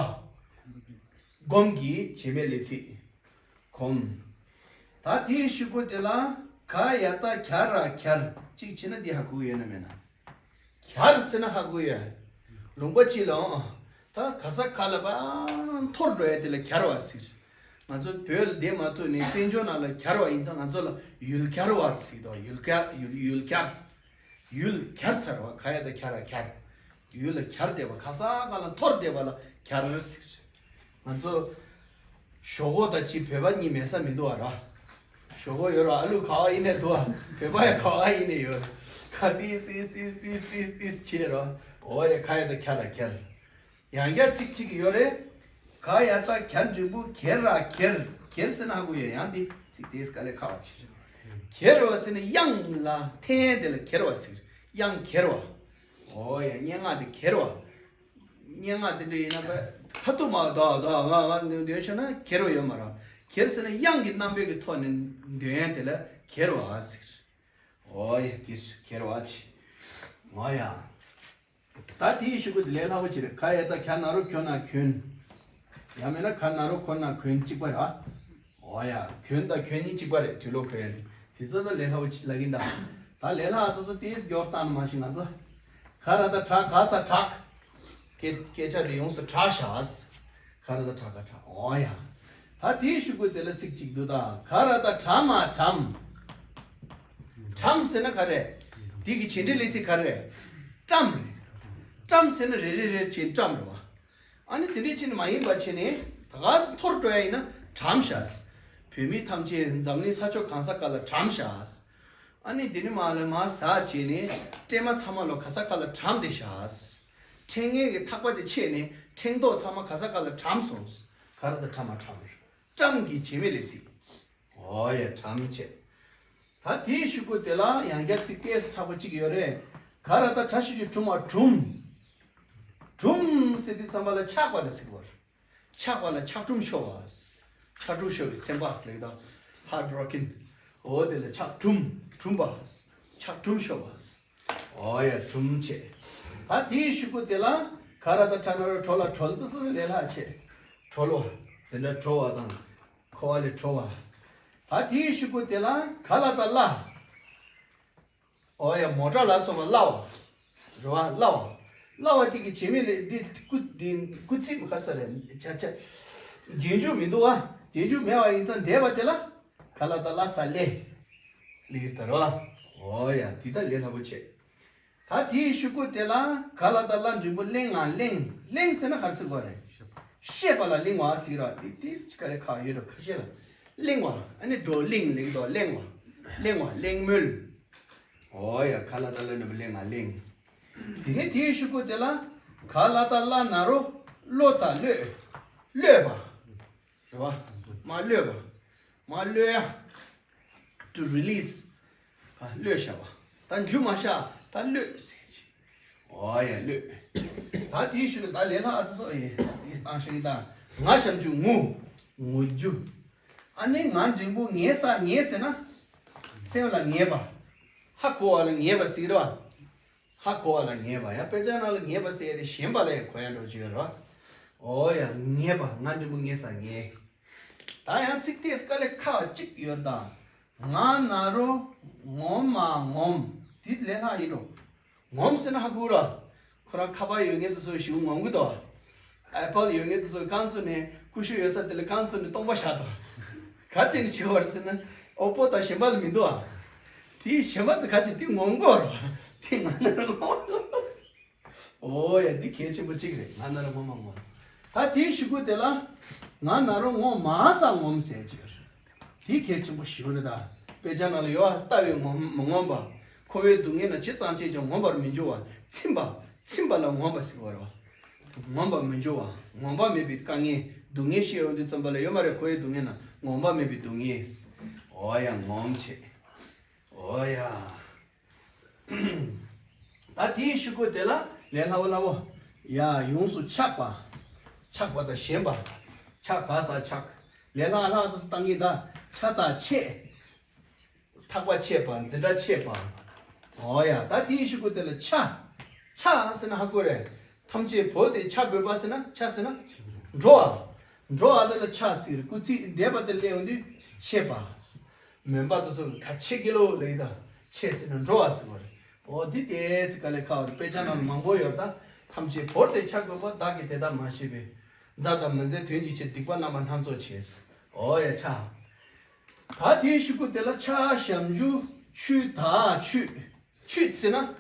སྒོམ་གྱི་བྱེད་མེད་ལས་ཚིག་གོམ། ད་དེའི་གཞུག་གུ་དེ་ལ་ག་ཡ་བཏགས་གྱ་ར་གྱར། གཅིག་བྱས་ན་འདི་ཧ་གོ་ཡོད་ན་མེད་ན། གྱར་ཟེར་ན་ཧ་གོ་ཡོད། ལུང་པ་གཅིག་ལ་ཨང་། ད་ག་ས་ག་ལ་བ་འཐོར་འགྲོ་ཡ་དེ་ལ་གྱར་བ་ཟེར། ང་ཚོ་བོད་ལ་བསྡད་མ་ཐུབ་ནས་བཙན་བྱོལ་ནང་ལ་གྱར་བ་ཡིན་ཙང་ང་ཚོ་ལ་ཡུལ་གྱར་བ་ཟེར་དོ། ཡུལ་གྱར། ཡུལ་ཡུལ་གྱར། ཡུལ་གྱར་ཚར་བ། ག་ཡ་བཏགས་གྱ་ར་གྱར། ཡུལ་ལ་གྱར་བསྡད་པ། ག་ས་ག་ལ་འཐོར་བསྡད་པ་ལ་གྱར་ཟེར། ང་ཚོ་ཞོག་ཁོག་དང་གཅིག་བོད་པ་གཉིས་མེད་ས་མི་འདུག་བ་ར། ཞོག་ཁོག་ཡོད་ར། ཨ་ལུ་ག་བ་ཡིན་ནས་འདུག་བ། བོད་པ་ཡང་ག་བ་ཡིན་ནས་ཡོད། ག་ཏིས་ཏིས་ཏིས་བྱེད་ར། འོ་ཡ། ག་ཡ་བཏགས་གྱ་ར་གྱར། ཡང་བསྐྱར་གཅིག་གཅིག་ཡོད་རེད། ག་ཡ་བཏགས་གྱ་འགྲེང་བུ་གྱེ་ར་གྱེར། གྱེར་ཟེར་ན་ཧ་གོ་ཡོད། ཡང་འདི་ཚིག་དེས་དཀའ་ལས་ཁག་པ་ཆེ་ཆུང་། གྱེར་བ་ཟེར་ན་གཡང་ལ་འཐེན་དེ་ལ་གྱེར་བ་ཟེར། གཡང་གྱེར་བ། འོ་ཡ། སྙན་ངག་དེ་གྱེར་བ། སྙན་ངག་དེ་འདྲ་ཡིན་ན་པ་ཁ་ཐུག་མ་ད་ད་ང་ང་འདོན་ཤེས་ན་གྱེར་བ་ཡོད་མ་རེད། གྱེར་ཟེར་ན་གཡང་གི་རྣམ་པའི་གི་ཐོག་ནས་འདོན་ཡ་དེ་ལ་གྱེར་བ་ཟེར། འོ་ཡ། དེ་གྱེར་བ་ཆེ། འོ་ཡ། ད་དེའི་གཞུག་གུ་དེ་ལས་སླ་པོ་ཅིག་རེད། ག་ཡ་བཏགས་གྱ་ན་རོ་གྱོ་ན་གྱོན། ཡང་མིན་ན་ག་ན་རོ་གོ་ན་གོན། གཅིག་པ་རེད། འོ་ཡ། གྱོན་དང་གྱོན་གཉིས་གཅིག་པ་རེད། དུས་ལོ་གོན། དེ་ཚོ་ད་ལས་སླ་པོ་ཅིག་ལབ་ཀྱིན་གདའ། ད་ལས་སླ་དེ་ཚོ་ཏིས་མགྱོགས་བཏང་ན་མ་གཞི་ང་ཚོ། ག་ར་བཏགས་གྲ་ག་ས་གྲགས། སྐད་སྐད་ཆ་དེ་ཡོངས་སུ་གྲགས་ཤག་ག་ར་བཏགས་གྲ་ག་གྲགས། འོ་ཡ། ད་དེའི་གཞུག་གུ་དེ་ལ་ཚིག་གཅིག་འདུག་ད། ག་ར་བཏགས་གྲ་མ་གྲམ། གྲམ་ཟེར་ན་ག་རེ། དེ་གི་བྱེད་འབྲེལ་ལས་ཚིག་ག་རེ། བཀྲམ་རེད། བཀྲམ་ཟེར་ན་རེ་རེ་རེ་བྱས་བཀྲམ་རེད་བ། ཨ་ནི་དེ་འདྲའི་ཕྱིར་མ་ཡིན་པ་བྱས་ནས་ད་ག་སེ་འཐོར་འགྲོ་ཡ་ཡིན་ན་གྲམ་ཤག་བོད་མི་ཐམས་ཅད་འཛམ་གླིང་ས་ཕྱོགས་གང་ས་ག་ལ་གྲམ་ཤག་ཨ་ནི་དེ་ནི་མ་ལ་མ་ཟ་བྱས་ནས་སྲན་མ་ཚང་མ་ལོ་ག་ས་ག་ལ་གྲམ་བསྡད་ཤག་ཕྲེང་ངེ་གི་ཐག་པ་དེ་ཆད་ནས་ཕྲེང་རྡོག་ཚང་མ་ག་ས་ག་ལ་གྲམ་སོང་། ག་ར་བཏགས་གྲ་མ་གྲམ། བཀྲམ་གྱི་བྱེད་མེད་ལས་ཚིག་འོ་ཡ། གྲམ་བྱེད། ད་དེའི་གཞུག་གུ་དེ་ལ་ཡང་བསྐྱར་ཚིག་ཏོག་ཙམ་དྲག་པོ་གཅིག་ཡོད་རེད། ག་ར་བཏགས་གྲ་ཞབས་ཀྱུ་གྲུ་མ་གྲུམ། གྲུམ་ཟེར་དུས་ཙམ་པ་ལ་ཆགས་པ་ལ་ཟེར་གི་བར། ཆགས་པ་ལ་ཆགས་གྲུམ་ཤོར་བ། ཆགས་གྲུམ་ཤོར་བའི་སེམས་པ་ཟེར་ལེགས་དང་། ཧར་ཌི་བྷོ་རོ་ཀེན། འོ་དེ་ལ་ཆགས་གྲུམ། གྲུམ་པ། ཆགས་གྲུམ་ཤོར་བ། འོ་ཡ། གྲུམ་བྱེད། ད་དེའི་གཞུག་གུ་དེ་ལ་ག་ར་བཏགས་གྲ་ན་རོ་གྲོ་ལ་གྲོལ། འདི་ཚོ་ལས་སླ་བྱེད། གྲོལ་བ། དེ་འདྲ་གྲོལ་བ་དང་། འཁོར་བ་ལས་གྲོལ་བ། ད་དེའི་གཞུག་གུ་དེ་ལ་ག་ལ་བཏགས་གླ། འོ་ཡ། མོ་ཊ་ལ་སོགས་པ་གླ་བ། རེད་བ། གླ་བ། གླ་བ་དེ་གི་བྱེད་མེད་ལས་འདི་སྐུ་འདི་སྐུ་ཚིག་ག་ས་རེད། ཆ་ཆ། རྗེས་འཇུག་མི་འདུག་བ། རྗེས་འཇུག་མེད་པ་ཡིན་ཙང་འདས་པ་དེ་ལ་ག་ལ་བཏགས་གླ་ས་ལས། ལེགས་ད་རེད་བ། འོ་ཡ། དེ་ད་ལས་སླ་པོ་བྱེད། ད་དེའི་གཞུག་གུ་དེ་ལ་ག་ལ་བཏགས་གླ་འགྲེང་བུ་གླེང་ང་གླེང་། གླེང་ཟེར་ན་ག་རེ་ཟེར་དགོས་རེད། བཤད་པ་ལ་གླེང་བ་ཟེར་ར། དེ་དེ་ག་རེ་ཁག་ཡོད་ར། ཁ་ཤས་ལ་གླེང་བ། ཨ་ནི་བགྲོ་གླེང་ལེགས་འདུག་གླེང་བ། གླེང་བ། གླེང་མོལ། འོ་ཡ། ག་ལ་བཏགས་གླ་འགྲེང་བུ་གླེང་ང་གླེང་། དེ་ནས་དེའི་གཞུག་གུ་དེ་ལ་ག་ལ་བཏགས་གླ་ན་རོ་ གློ་དང་གློད། གློད་པ། རེད་བ། མར་གློད་པ། མར་གློད་ཡ། to release། ཨ། གློད་བཞག་པ། ད་འཇུ་མ་བཞག་ད་གློད་ཟེར་གྱི། འོ་ཡ་གློད། ད་དེའི་ཤུལ་ལ་ད་ལས་སླ་ཨ་ཏི་སོ་ཡེ། དེ་བཏང་ཤིང་ད། ང་ཞབས་ཀྱུ་ངུ། ངུ་རྒྱུ། ཨ་ནི་ང་འབྲིང་པོ་ངལ་ས་ངལ་ཟེར་ན། སེམས་ལ་ངེས་པ། ཧ་གོ་བ་ལ་ངེས་པ་ཟེར་བ། ཧ་གོ་བ་ལ་ངེས་པ། ཡང་དཔེ་ཆ་ནང་ལ་ངེས་པ་ཟེར་ཡ་དེ་ཞེན་པ་ལ་ཡང་གོ་ཡ་འགྲོ་གི་ཡོད་རེད་བ། འོ་ཡ་ངེས་པ། ང་འབྲིང་པོ་ངལ་ས་ངལ། ད་ཡང་ཚིག་དེས་དཀའ་ལས་ཁག་གཅིག་ཡོད་ད། ང་ན་རོ་ངོ་མ་ངོམ། དེ་ལས་སླ་ཡིན་འགྲོ། ངོམ་ཟེར་ན་ཧ་གོ་ར། ཁོ་རང་ཁ་པར་ཡོད་མཁན་དེ་ཚོ་ཞིག་ངོམ་གི་འདུག་ཨེ་པལ་ཡོད་མཁན་དེ་ཚོ་རྐང་བཙུགས་ནས་ཀུ་ཤུ་ཡོད་ས་དེ་ལ་རྐང་བཙུགས་ནས་སྟོང་པ་བཞག་འདུག་ག་བྱས་ནས་བྱེད་པ་རེད་ཟེར་ན། ཨོ་པོ་དང་ཞེན་པ་ལ་མི་འདུག་ཨ། དེའི་ཞེན་པ་དེ་ག་བྱས་དེ་ངོམ་གོ་ར། དེ་ང་ན་རོ་ངོམ། འོ་ཡ་འདི་གལ་ཆེན་པོ་གཅིག་རེད། ང་ན་རོ་ངོ་མ་ངོམ། ད་དེའི་གཞུག་གུ་དེ་ལ་ང་ན་རོ་ངོ་མ་ས་ངོམ་ཟེར་གྱི་ཡོད་རེད། དེ་གལ་ཆེན་པོ་ཞིག་རེད་ད། དཔེ་ཆ་ནང་ལ་ཡོད་ཨ། ལྟ་བས་ངོམ་མ་ངོམ་པ། འཁོར་བའི་སྡུག་བསྔལ་ན་ཇི་ཙམ་སྐྱེས་ཀྱང་ངོམས་པར་མི་འགྱུར་བ། ཚིམ་པ། ཚིམ་པ་ལ་ངོམས་པ་ཟེར་བ་རེད་བ། ངོམས་པར་མི་འགྱུར་བ། ངོམས་པ་མེད་པའི་དཀའ་ངལ། སྡུག་བསྔལ་ཤེས་ཡོང་དུས་ཙམ་པ་ལ་ཡོད་མ་རེད། འཁོར་བའི་སྡུག་བསྔལ་ན་ངོམས་པ་མེད་པའི་སྡུག་བསྔལ། འོ་ཡ་ངོམས་བྱེད། འོ་ཡ། ད་དེའི་གཞུག་གུ་དེ་ལ་ལས་སླ་བོ་སླ་བོ། ཡ་ཡོངས་སུ་ཆགས་པ། ཆགས་པ་དང་ཞེན་པ། ཆགས་ག་ས་ཆགས། ལས་སླ་སླ་དུ་བཏང་གི་ད། ཆགས་དང་ཆད། ཐག་པ་ཆད་པ། འཛིན་གྲྭ་ཆད་པ། འོ་ཡ། ད་དེའི་གཞུག་གུ་དེ་ལ་ཆ། ཆ་ཟེར་ན་ཧ་གོ་རེད། ཐམས་ཅད་བོར་ཏེ་ཆ་དགོས་པ་ཟེར་ན་ཆ་ཟེར་ན། འགྲོ་བ། འགྲོ་བ་དེ་ལ་ཆ་ཟེར། སྐུལ་ཚིག་འདས་པ་དེ་སླེབས་ཡོང་དུས་ཆད་པ། མོན་པ་དེ་ཚོ་ག་ཆད་ཀི་ལོ་ལེགས་ད། ཆད་ཟེར་ན་འགྲོ་བ་ཟེར་བ་རེད། འོ་འདི་དེ་ཚིག་དཀའ་ལས་ཁག་རེད། དཔེ་ཆ་ནང་ལ་མང་པོ་ཡོད་ད། ཐམས་ཅད་བོར་ཏེ་ཆ་དགོས་པ་བདག་གིས་དེ་ལྟར་མ་ཤེས་པས། མཛའ་དང་མི་མཛའི་དོན་གྱི་ཕྱིར། སྡིག་པ་རྣམ་པ་སྣ་ཚོགས་བྱས། འོ་ཡ་ཆ། ད་དེའི་གཞུག་གུ་དེ་ལ་ཆ་ཞབས་ཀྱུ་ཆུ་ད་ཆུད། ཆུད་ཟེར་ན།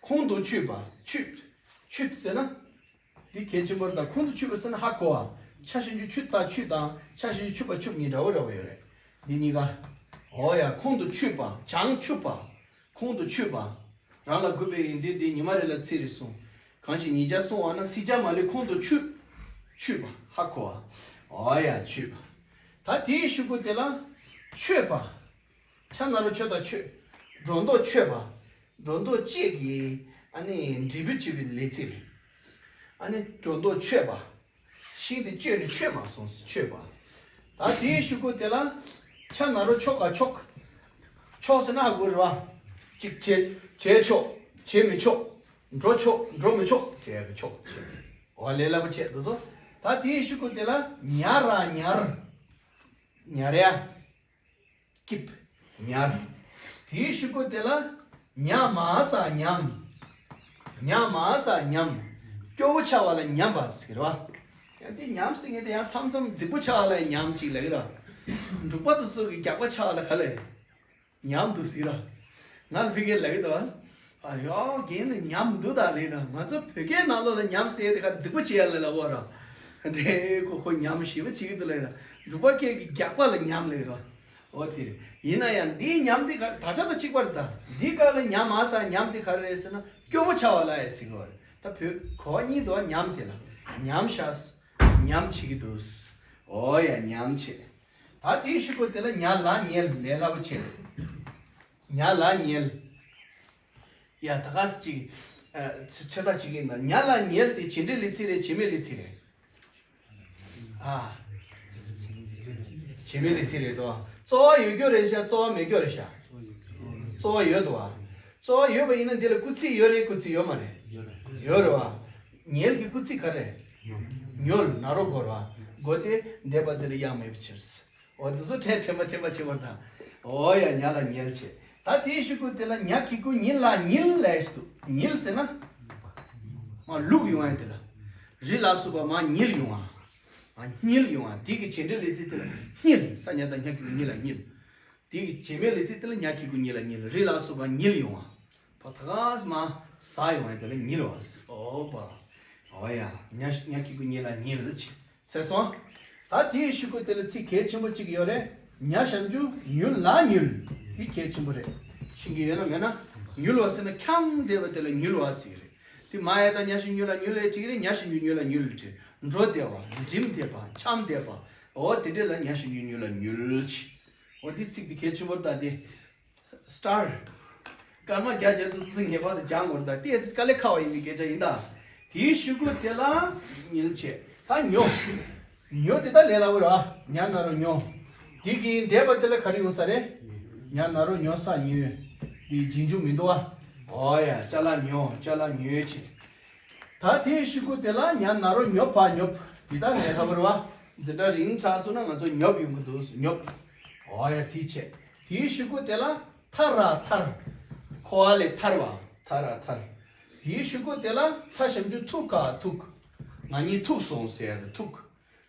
ཁོང་དུ་ཆུད་པ། ཆུད། ཆུད་ཟེར་ན། འདི་གལ་ཆེན་པོ་རེད་ད། ཁོང་དུ་ཆུད་པ་ཟེར་ན་ཧ་གོ་བ། ཆ་ཞབས་ཀྱུ་ཆུ་ད་ཆུད་དང་ཆ་ཞབས་ཀྱུ་ཆུད་པ་ཆུབ་གཉིས་འདྲ་བོ་འདྲ་བོ་ཡོད་རེད། འདི་གཉིས་ཀ། འོ་ཡ་ཁོང་དུ་ཆུད་པ། བྱང་ཆུབ་པ། ཁོང་དུ་ཆུད་པ། རང་ལ་དགོས་པའི་ཡིན་དེ་དེ་ཉི་མ་རེ་ལ་ཚིག་རེ་གསུང་། གང་ཞིག་ཉིས་བརྒྱ་གསུང་བ་ན་ཚིག་བརྒྱ་མ་ལུས་ཁོང་དུ་ཆུད། ཆུད་པ་ཧ་གོ་བ། འོ་ཡ་ཆུད་པ། ད་དེའི་གཞུག་གུ་དེ་ལ་ཆོད་པ། ཆ་ན་རོ་ཆོ་དང་ཆོད། སྒྲོ་འདོགས་ཆོད་པ། སྒྲོ་འདོགས་བཅད་ཀྱི་ཨ་ནི་འབྲས་བུ་བཅད་པའི་ལས་ཚིག་རེད། ཨ་ནི་སྒྲོ་འདོགས་ཆོད་པ། ཤིང་དེ་གཅོད་ནས་ཆོད་མ་སོང་ཆོད་པ། ད་དེའི་གཞུག་གུ་དེ་ལ་ཆ་ན་རོ་ཆོ་ག་ཆོག་ཆོག་ཟེར་ན་ཧ་གོ་རེད་བ། གཅིག་བྱེད་བྱེད་ཆོག་བྱེད་མི་ཆོག་འགྲོ་ཆོག་འགྲོ་མི་ཆོག་ཟེར་ཡ་གི་ཆོག་ཆོག་འོ་ལས་སླ་པོ་བྱས་འདུག་སོ། ད་དེའི་གཞུག་གུ་དེ་ལ་ཉ་ར་ཉར། ཉར་ཡ། སྐྱིབས། ཉར། དེའི་གཞུག་གུ་དེ་ལ་ཉ་མ་ས་ཉམས། ཉ་མ་ས་ཉམས། སྐྱོ་བོ་ཆགས་པ་ལ་ཉམས་པ་ཟེར་བ། ཡང་དེ་ཉམས་ཟེར་མཁན་དེ་ཡང་མཚམས་མཚམས་རྫིག་པོ་ཆགས་པ་ལ་ཉམས་ཅིག་ལབ་ཀྱི་རེད། འབྲུག་པ་དེ་ཚོ་གི་རྒྱགས་པ་ཆགས་པ་ལ་ག་ལས། ཉམས་འདུག་ཟེར་ར། ང་ལ་ཕ་གིར་ལབ་ཀྱི་འདུག་ཨ། ཡོ་རྒན་ནི་ཉམས་འདུག་ད་ལེ་ད། ང་ཚོ་བོད་སྐད་ནང་ལོགས་ལ་ཉམས་ཟེར་དེ་ག་རྫིག་པོ་བྱེད་ཡ་ལ་ལབ་པ་ར། འདྲེ་ཁོ་ཁོ་ཉམས་ཞེ་པོ་བྱེད་ཀྱི་འདུག་ལབ་ར། འབྲུག་པ་སྐད་ཀྱི་རྒྱགས་པ་ལ་ཉམས་ལབ་ར། འོ་དེ་རེད། ཡིན་ན་ཡང་འདིའི་ཉམས་འདི་ག་ད་ཆ་དང་གཅིག་པ་རེད་ད། འདི་ག་ལ་ཉམས་མ་ས་ཉམས་འདི་ག་རེ་རེད་ཟེར་ན་སྐྱོ་པོ་ཆགས་པ་ལ་ཡ་ཟེར་གི་རེད། ད་བོད་གོ་བ་གཉིས་འདུག་ཉམས་དེ་ལ། ཉམས་ཤག་ཉམས་བྱེད་ཀྱི་འདུག་འོ་ཡ་ཉམས་བྱེད། ད་དེའི་གཞུག་གུ་དེ་ལ་ཉ་ལ་ཉལ་ལས་སླ་པོ་བྱེད། ཉ་ལ་ཉལ། ཡ་ད་ག་ས་ཅིག་ཨ། ཚོད་ལྟ་བྱེད་ཀྱི་ཡིན་ད། ཉ་ལ་ཉལ་དེ་བྱེད་འབྲེལ་ལས་ཚིག་རེད་བྱེད་མེད་ལས་ཚིག་རེད། ཨ། བྱེད་མེད་ལས་ཚིག་རེད་དོ། རྩོལ་བ་ཡོད་རྒྱུ་རེད་ཤག་རྩོལ་བ་མེད་རྒྱུ་རེད་ཤག་རྩོལ་བ་ཡོད་དོ། རྩོལ་བ་ཡོད་པ་ཡིན་ན་འདི་ལ་སྐུལ་ཚིག་ཡོད་རེད་སྐུལ་ཚིག་ཡོད་མ་རེད། ཡོད་རེད་བ། ཉལ་གྱི་སྐུལ་ཚིག་ག་རེ། ཉོལ། ན་རོ་སྒོ་ར། སྒོ་སྟེ་འདས་པ་འདི་ལ་དབྱངས་མེད་པའི་ཕྱིར། འོ་འདི་ཚོ་ཕྲན་ཕྲན་པ་ཕྲན་པ་བྱེད་པར་དང་། འོ་ཡ་ཉ་ལ་ཉལ་བྱེད། ད་དེའི་གཞུག་གུ་དེ་ལ་ཉ་གི་གུ་ཉི་ལ་ཉིལ་ལས་ཤིག་འདུག་ཉིལ་ཟེར་ན། མ་ལུག་ཡོང་ཡ་དེ་ལ། རི་ལ་སོགས་པ་མ་ཉིལ་ཡོང་ཨ། མ་ཉིལ་ཡོང་ཨ་དེ་གི་བྱེད་འབྲེལ་ལས་ཚིག་དེ་ལ་ཉིལ། ས་ཉ་དང་ཉ་གི་གུ་ཉི་ལ་ཉིལ། དེ་གི་བྱེད་མེད་ལས་ཚིག་དེ་ལ་ཉ་གི་གུ་ཉི་ལ་ཉིལ། རི་ལ་སོགས་པ་ཉིལ་ཡོང་ཨ། ཕ་ཐ་ག་སི་མ་ཟ་ཡོང་ཡ་དེ་ལ་ཉིལ་བ་ཟེར། འོ་པ། འོ་ཡ། ཉ་ཉ་གི་གུ་ཉི་ལ་ཉིལ་ཟེར། ཟེར་སོང་། ད་དེའི་གཞུག་གུ་དེ་ལ་ཚིག་གལ་ཆེན་པོ་གཅིག་ཡོད་རེད། ཉ་ཞབས་ཀྱུ་ཉུལ་ལ་ཉུལ། འདི་གལ་ཆེན་པོ་རེད། ཤེས་ཀྱི་ཡོད་ན་མེད་ན། ཉུལ་བ་ཟེར་ན་འཁྱམས་བསྡད་པ་དེ་ལ་ཉུལ་བ་ཟེར་གྱི་རེད། དེ་མ་ཡ་ད་ཉ་ཞབས་ཀྱུ་ཉུ་ལ་ཉུལ་ལ་ཡ་བྲིས་ཀྱི་རེད། ཉ་ཞབས་ཀྱུ་ཉུ་ལ་ཉུལ་ལ་བྲིས། འགྲོ་བདེ་བ། འགྲིམ་བདེ་བ། འཁྱམ་བདེ་བ། འོ་དེ་འདྲས་ལ་ཉ་ཞབས་ཀྱུ་ཉུ་ལ་ཉུལ་བྱས། འོ་དེ་ཚིག་དེ་གལ་ཆེན་པོ་རེད་ད་དེ། སི་ཊར། སྐར་མ་བརྒྱ་བརྒྱ་དུ་ཚིག་ངེས་པར་དུ་སྦྱང་དགོས་རེད་ད། དེ་དཀའ་ལས་ཁག་པ་ཡིན་པའི་སྐད་ཆ་ཡིན་ད། དེའི་གཞུག་གུ་དེ་ལ་ཉུལ་བྱས། ད་ཉོ། ཉོ་དེ་ད་ལས་སླ་པོ་རེད་བ། ཉ་ན་རོ་ཉོ། དེ་གི་འདས་པ་དེ་ལ་ག་རེ་ཡོང་ས་རེད། ཉ་ན་རོ་ཉོ་ས་ཉོས། དེ་རྗེས་འཇུག་མི་འདུག་བ། འོ་ཡ། ཅ་ལག་ཉོ། ཅ་ལག་ཉོས་བྱས། ད་དེའི་གཞུག་གུ་དེ་ལ་ཉ་ན་རོ་ཉོ་བ་ཉོབ། དེ་ད་ལས་སླ་པོ་རེད་བ། འཛིན་གྲྭ་རིང་དྲགས་སོང་ན་ང་ཚོ་ཉོབ་ཡོང་གི་འདུག་ཉོབ། འོ་ཡ། དེ་བྱས། དེའི་གཞུག་གུ་དེ་ལ་ཐ་ར་ཐར། འཁོར་བ་ལས་ཐར་བ། ཐ་ར་ཐར། དེའི་གཞུག་གུ་དེ་ལ་ཐ་ཞབས་ཀྱུ་ཐུག་ག་ཐུག་ང་གཉིས་ཐུག་སོང་ཟེར་ཡ་གི་ཐུག་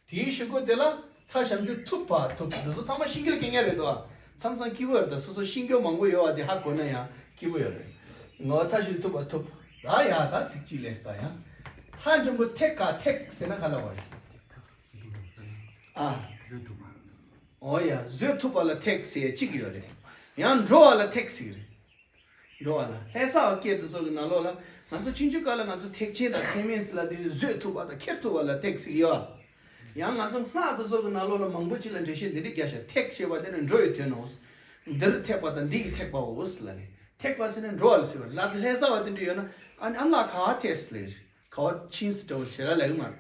དེའི་གཞུག་གུ་དེ་ལ་ཐ་ཞབས་ཀྱུ་ཐུབ་པ་ཐུབ། འདི་ཚོ་ཚང་མ་ཤེས་རྒྱུ་རྐྱང་རྐྱང་རེད་དོ། མཚམས་མཚམས་སྐྱིད་པོ་ཡོད་རེད་ད། སོ་སོ་ཤེས་རྒྱུ་མང་པོ་ཡོད་པ་དེ་ཧ་གོ་ན་ཡང་སྐྱིད་པོ་ཡོད་རེད། ངོ་ཐ་ཞབས་ཀྱུ་ཐུབ་པ་ཐུབ། ད་ཡ་ད་ཚིག་གཅིག་ལས་ད་ཡང་། ཐ་འགྲེང་བུ་ཐེག་ག་ཐེག་ཟེར་ན་ག་ལ་བ་རེད། ཨ། འོ་ཡ། བཟོད་ཐུབ་པ། ཨོ་ཡ། བཟོད་ཐུབ་པ་ལ་ཐེག་ཟེར་གཅིག་ཡོད་རེད། ཡང་འགྲོ་བ་ལ་ཐེག་ཟེར་གི་རེད། འགྲོ་བ་ལ། ལྷ་ས་བ་སྐད་དུ་སོགས་ཀྱི་ནང་ལོགས་ལ་ང་ཚོ་ཆུང་ཆུང་སྐབས་ལ་ང་ཚོ་ཐེག་ཆེན་དང་ཐེག་དམན་ཟེར་ལབ་དུས་བཟོད་ཐུབ་པ་དང་ཁྱེར་ཐུབ་པ་ལ་ཐེག་ཟེར་གི་ཡོད། ཡང་ང་ཚོ་སྔགས་དུ་སོགས་ཀྱི་ནང་ལོགས་ལ་མང་པོ་ཅིག་ལ་འགྲེལ་བཤད་འདི་འདྲ་རྒྱག་ཤག་ཐེག་ཅེས་པ་དེ་ནི་འགྲོ་བའི་དོན་ནོ། འདིར་ཐེག་པ་དང་འདི་ཡི་ཐེག་པའོ་ཟེར་ལབ་ནས། ཐེག་པ་ཟེར་ན་འགྲོ་བ་ལ་ཟེར་བ་ལ་ལྷ་ས་བ་དེ་འདྲ་ཡོད་ན། ཨ་ནི་ཨ་མ་ལགས་ག་བ་ཐེག་ཟེར་ལབ་རེད། ག་བ་ཕྱིན་ཟེར་འདྲ་བོ་ཞེ་དྲག་ལབ་གི་མ་རེད།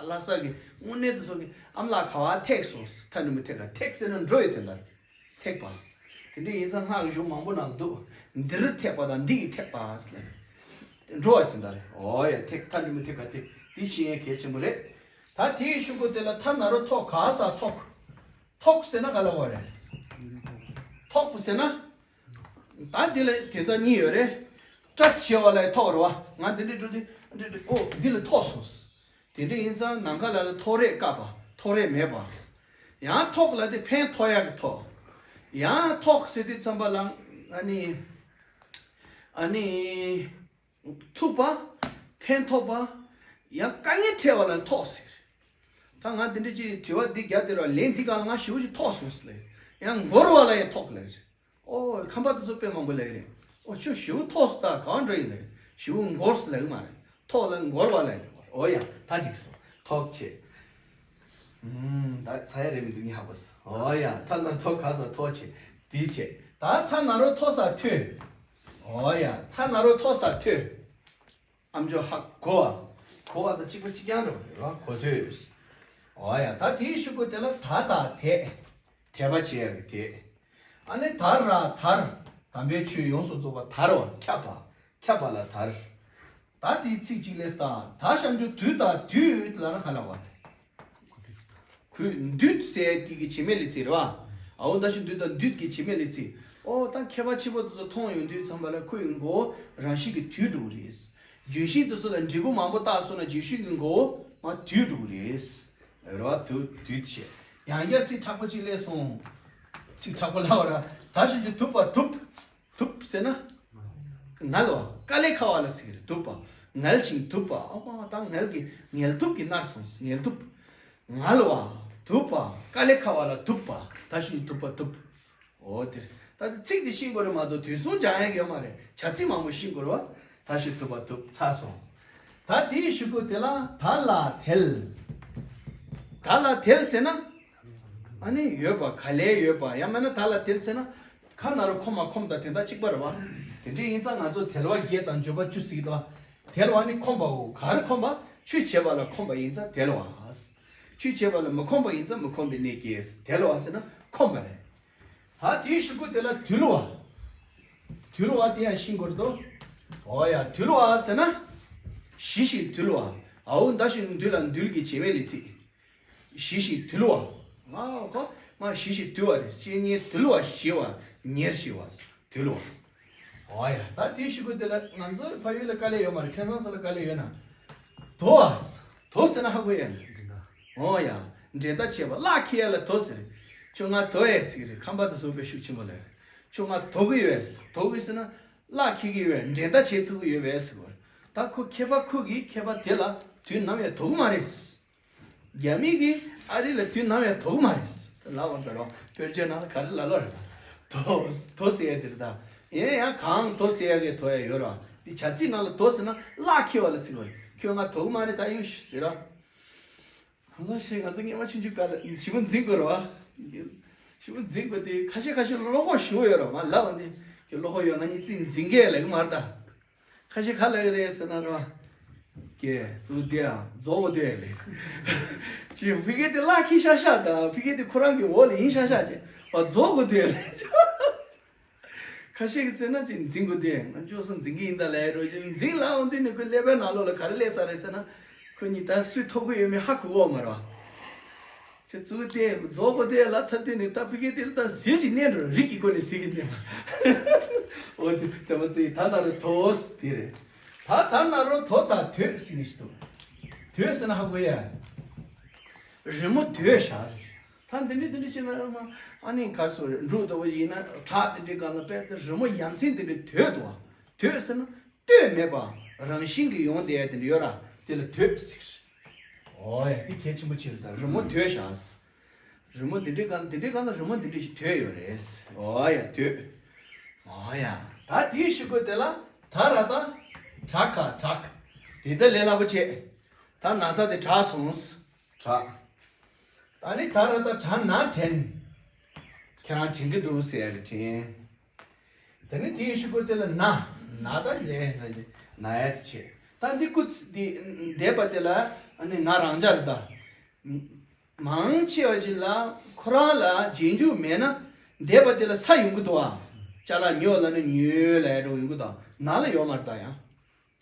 ལྷ་ས་གི་དངོས་གནས་དུ་སོགས་ཀྱི་ཨ་མ་ལགས་ག་བ་ཐེག་སོང་ཟེར། ཐ་འགྲེང་བུ་ཐེག་ག་ཐེག་ཟེར་ན་འགྲོ་ཡི་དོན་དག་ཐེག་པ། དེ་འདྲ་ཡིན་ཙང་སྔགས་ཀྱི་གཞུང་མང་པོ་ནང་འདུག་འདིར་ཐེག་པ་དང་འདི་ཡི་ཐེག་པ་ཟེར་ནས། འགྲོ་བ་དོན་དག་རེད། འོ་ཡ། ཐེག་ཐ་འགྲེང་བུ་ཐེག་ག་ཐེག་འདི་ཤེས་ཡ་གལ་ཆེན་པོ་རེད། ད་དེའི་གཞུག་གུ་དེ་ལ་ཐ་ན་རོ་ཐོ་ག་ས་ཐོག་ཐོག་ཟེར་ན་ག་ལ་བ་རེད། ཐོག་པོ་ཟེར་ན། ད་འདི་ལ་དོན་རྩ་གཉིས་ཡོད་རེད། སྐྲ་བྱེ་བ་ལ་ཐོག་རེད་བ། ང་འདི་འདྲ་འགྲོ་དུས་འདི་འདྲ་ཨོ་འདི་ལ་ཐོག་སོང་། དེ་འདྲ་ཡིན་ཙང་ནམ་མཁའ་ལ་ལ་ཐོག་རེག་བཀག་པ། ཐོག་རེག་མེད་པ། ཡང་ཐོག་ལ་དེ་ཕན་ཐོགས་ཡག་གི་ཐོག་ཡང་ཐོག་ཟེར་དུས་ཙམ་པ་ལ་ཨ་ནི། ཨ་ནི། ཐུག་པ། ཕན་ཐོགས་པ། ཡང་དཀའ་ངལ་འཕྲད་པ་ལ་ཐོག་ཟེར། ད་ང་འདི་འདྲ་ཅིག་དྲི་བ་འདི་རྒྱབ་སྟེ་ར་ལན་འདི་ག་ལ་ང་ཞེ་པོ་ཅིག་ཐོག་སོང་ཟེར་ལབ། ཡང་འགོར་བ་ལ་ཡང་ཐོག་ལབ་རེད། ཨོ་ཁམས་པ་དེ་ཚོ་དཔེ་མང་པོ་ལབ་ཀྱི་རེད། ཨོ་ཁྱོད་ཞེ་པོ་ཐོག་སོང་ད་གང་འགྲོ་ཡིན་ལབ་རེད། ཞེ་པོ་འགོར་སོང་ལབ་ཀྱི་མ་རེད། ཐོག་ལ་འགོར་བ་ལབ་ཀྱི་རེད། ཨོ་ཡ་ད་འགྲིག་སོང་ཐོག་ཆེ། ཨུམ་ད་ཚ་ཡ་རེད་མི་འདུག་ངས་ཧ་གོ་སོང་། ཨོ་ཡ་ཐ་ན་ཐོ་ག་ས་ཐོག་ཆེ། དེ་ཆེ། ད་ཐ་ན་རོ་ཐོ་ས་ཐོས། ཨོ་ཡ་ཐ་ན་རོ་ཐོ་ས་ཐོས། ཨམ་ཅོག་ཧ་གོ་བ། གོ་བ་དང་གཅིག་པ་གཅིག་རྐྱང་འདྲ་བོ་རེད་བ། གོ་ཐོས། ཨོ་ཡ་ད་དེའི་གཞུག་གུ་དེ་ལ་ད་ད་དད། དད་པ་བྱེད་ཡ་གི་དད། ཨ་ནི་ད་ར་དར། དམ་པའི་ཆོས་ཡོངས་སུ་རྫོགས་པ་དར་བ་ཁྱབ་པ། ཁྱབ་པ་ལ་དར། ད་དེའི་ཚིག་གཅིག་ལས་ད་ད་ཞབས་ཀྱུ་དུ་ད་དུད་ལ་ན་ག་ལ་བ། གུས་འདུད་ཟེར་དེ་གི་བྱེད་མེད་ལས་ཚིག་རེད་བ། ཨའོ་ད་ཞབས་འདུད་དང་འདུད་ཀྱི་བྱེད་མེད་ལས་ཚིག་ཨོ་ད་མཁས་པ་ཆེན་པོ་དེ་ཚོ་མཐོང་ཡོང་དུས་ཙམ་པ་ལ་ཁོའི་མགོ་བོ་རང་བཞིན་གྱིས་དུད་འགྲོ་གི་རེད། ལྗོན་ཤིང་དེ་ཚོ་ལ་འབྲས་བུ་མང་པོ་བཏགས་སོང་ན་ལྗོན་ཤིང་གི་མགོ་བོ་མར་དུད་འགྲོ་གི་རེད། རེད་བ། དུད་དུད་བྱས། ཡང་བསྐྱར་ཚིག་དྲག་པོ་གཅིག་སླེབས་སོང་། ཚིག་དྲག་པོ་ལབ་པ་ར། ད་ཞབས་ཀྱུ་དུ་པ་དུབ། དུབ་ཟེར་ན། ངལ་བ། དཀའ་ལས་ཁག་པ་ལ་ཟེར་གི་རེད། དུབ་པ། ངལ་ཞིང་དུབ་པ། ཨ་མ་ད་ངལ་གྱི་ངལ་དུབ་ཀྱིས་མནར་སོང་། ངལ་དུབ། ངལ་བ། དུབ་པ། དཀའ་ལས་ཁག་པ་ལ་དུབ་པ། ད་ཞབས་ཀྱུ་དུ་པ་དུབ། འོ་དེ་རེད། ད་དེ་ཚིག་དེ་ཤེས་དགོས་རེད་མ་གཏོགས་དུས་གསུམ་སྦྱང་ཡག་ཡོད་མ་རེད། བྱ་ཚིག་མང་པོ་ཤེས་དགོས་རེད་བ། ད་ཞབས་ཀྱུ་དུ་པ་དུབ་ཚར་སོང་། ད་དེའི་གཞུག་གུ་དེ་ལ་ད་ལ་དལ། ད་ལ་དལ་ཟེར་ན། ཨ་ནི་ཡོད་པ། ག་ལེར་ཡོད་པ། ཡང་མིན་ན་ད་ལ་དལ་ཟེར་ན། ཁ་ན་རོ་ཁོམ་མ་ཁོམ་དང་དེ་དག་གཅིག་པ་རེད་བ། དེ་འདྲ་ཡིན་ཙང་ང་ཚོ་དལ་བ་བརྒྱད་དང་འབྱོར་པ་བཅུ་ཟེར་གྱི་འདུག་བ། དལ་བ་ནི་ཁོམ་པའོ། ག་རེ་ཁོམ་པ། ཆོས་བྱེད་པ་ལ་ཁོམ་པ་ཡིན་ཙང་དལ་བ། ཆོས་བྱེད་པ་ལ་མི་ཁོམ་པ་ཡིན་ཙང་མི་ཁོམ་པའི་གནས་སྐྱེས། དལ་བ་ཟེར་ན་ཁོམ་པ་རེད། ད་དེའི་གཞུག་གུ་དེ་ལ་དུལ་བ། དུལ་བ་དེ་ཡང་ཤེས་དགོས་འདུག་ཨོ་ཡ་དུལ་བ་ཟེར་ན། ཞི་ཞིང་དུལ་བ། ཨའོ་ད་ཞབས་ཀྱུ་འདུད་ལ་འདུལ་གྱི་བྱེད་མེད་ལས་ཚིག་ཞི་ཞིང་དུལ་བ། ང་ཁོ་ང་ཞི་ཞིང་དུལ་བ་རེད། བཤེས་གཉེན་དུལ་བ་ཞི་བ་ཉེར་ཞི་བ། དུལ་བ། ཨོ་ཡ་ད་དེའི་གཞུག་གུ་དེ་ལ་ང་ཚོའི་ཕ་ཡུལ་ལ་དཀའ་ལས་ཡོད་མ་རེད། ཁ་སང་ས་ལ་དཀའ་ལས་ཡོད་ན། དོ་བ། དོ་ཟེར་ན་ཧ་གོ་ཡ། ཨོ་ཡ། འགྲན་ཟླ་བྱེད་པ། གླགས་འཁྱེར་ཡ་ལ་དོ་ཟེར། ཁྱོད་ང་དོ་ཡ་ཟེར་གི་རེད། ཁམས་པ་དེ་ཚོ་དཔེ་ཤུགས་ཆེན་པོ་ལབ་རེད། ཁྱོད་ང་དོ་གི་ཡོད། དོ་གི་ཟེར་ན། གླགས་འཁྱེར་གི་ཡོད། འགྲན་ཟླ་བྱེད་ཐུབ་ཀྱི་ཡོད་པས་ཟེར་བ། ད་ཁོ་མཁས་པ་ཁོ་གིས་མཁས་པ་དེ་ལ་དུས་ནམ་ཡང་དོ་གི་མ་རེད། རྒྱ་མི་གིས་ཨ་རི་ལ་དུས་ནམ་ཡང་དོ་གི་མ་རེད། ལབ་པ་ད་རོ་བོད་ཆོས་ནང་ལ་ག་རེ་ལབ་ལབ་རེད། དོ་དོ་ཟེར་ཡ་དེ་རེད་ད། ཡིན་ཡང་གང་དོ་ཟེར་ཡ་གི་དོ་ཡ་ཡོད་ར། བྱ་ཚིག་ནང་ལ་དོ་ཟེར་ན་གླགས་འཁེལ་བ་ལ་ཟེར་བ་རེད། ཁྱོད་ང་དོ་གི་མ་རེད། ད་གཡུག་ཞུ་ཟེར་ར། ང་ཚོ་ཞིག་ང་ཚོ་སྔས་མ་ཆུང་ཆུང་སྐབས་ལ་ཞིབ་པོ་འཛིན་དགོས་རེད་བ། ཞིབ་པོ་འཛིན་དགོས་ཏེ། ཁ་ཤས་ཁ་ཤས་བློ་ཁོག་ཞུ་ཡོད་རེད་བ། ལབ་འོང་དེ་ཁྱོད་བློ་ཁོག་ཡོད་ན་ངས་ཚིག་འཛིན་གས་ལེགས་མ་རེད་ད། ཁ་ཤས་ག་ལ་ཡོད་རེད་ཟེར་ན་རོ། ཀྱེ་ཙུ་དེ་ཨ་རྫོགས་དགོས་དེ་ལེ། ཅི་ཕི་གེ་དེ་ལག་ཁྱི་ཤ་ཤ་དང་ཕི་གེ་དེ་ཁོ་རང་གི་འོག་ལ་ཡིན་ཤ་ཤ་ཅེ་བ་རྫོགས་དགོས་དེ་ལེ། ཁ་ཤས་ཀྱིས་ཟེར་ན་ཅི་འཛིན་དགོས་དེ། ང་ཅོག་སོ་འཛིན་གི་ཡིན་ད་ལེ་རོ་ཅེ་འཛིན་ལ་འོང་དུས་ནི་ཁོའི་ཀླད་པའི་ནང་ལོགས་ལ་ག་རེ་སླེབས་ས་རེད་ཟེར་ན། ཁོ་གཉིས་ད་སུས་ཐོབ་གི་ཡོད་མེད་ཧ་གོ་གི་ཡོད་མ་རེད་བ། ཁྱེད་ཚོ་དེ་རྫོགས་པ་དེ་ལ་ཚ་དེ་ནི་ད་ཕི་གེ་དེ་ལ་ད་ཟིལ་གྱིས་མནན་འགྲོ། རིགས་ཀྱི་སྒོ་ནས་ཟིལ་གྱིས་མནན་པ། འོ་དེ་ཚེ་མ་ཚེ་ད་ན་རོ་དོ་དེ་རེད། ད་ད་ན་རོ་དོ་ད་དོད་ཟེར་ནི་ཞིག་འདུག་དོད་ཟེར་ན་ཧ་གོ་ཡ། རི་མོ་དོད་བཞག་ད་འདི་འདྲ་འདི་འདྲ་བྱས་ན་ཨ་ནི་གར་སོ་རེད། འབྲུག་ལྟ་བུ་ཡིན་ན་བྲག་དེ་འདྲའི་སྒང་ལ་དཔེ་ད་རི་མོ་ཡ་མཚན་དེ་འདྲ་དོད་འདུག་བ། དོད་ཟེར་ན། ལྟོས་མེད་པ། རང་བཞིན་གྱིས་ཡོང་བསྡད་ཡ་དེ་འདྲ་ཡོད་ར། དེ་ལ་དོད་ཟེར། འོ་ཡ་དེ་གལ་ཆེན་པོ་ཆེ་རེད། ད་རི་མོ་དོད་བཞག་རི་མོ་འདི་འདྲའི་སྒང་འདི་འདྲའི་སྒང་ལ་རི་མོ་འདི་འདྲ་ཞིག་དོད་ཡོད་རེད། འོ་ཡ་དོད། འོ་ཡ་ད་དེའི་གཞུག་གུ་དེ་ལ་ད་ར་ད་བྲག་ག་བྲག་དེ་ད་ལས་སླ་པོ་བྱས། ད་ན་ཚ་དེ་དྲག་སོང་། དྲག་ད་ནི་ད་ར་ད་དྲག་ན་དྲན། ཁྱེད་རང་དྲན་གྱི་འདུག་ཟེར་ཡ་གི་དྲན། དེ་ནི་དེའི་གཞུག་གུ་དེ་ལ་ན། ན་ད་ལས་ན་ཡ་དེ་བྱེད། ད་འདི་སྐུ་ཚེ་འདི་འདས་པ་དེ་ལ་ཨ་ནི་ང་རང་འཇགས་རེད་ད། མང་ཆེ་བ་ཞིག་ལ་ཁོ་རང་ལ་རྗེས་འཇུག་མེད་ན། འདས་པ་དེ་ལ་ས་ཡོང་གི་འདུག་ཨ། ཅ་ལག་ཉོ་ལ་ནི་ཉོས་ལ་ཡ་འགྲོ་ཡོང་གི་འདུག་ན་ལ་ཡོད་མ་རེད་ད་ཡང་།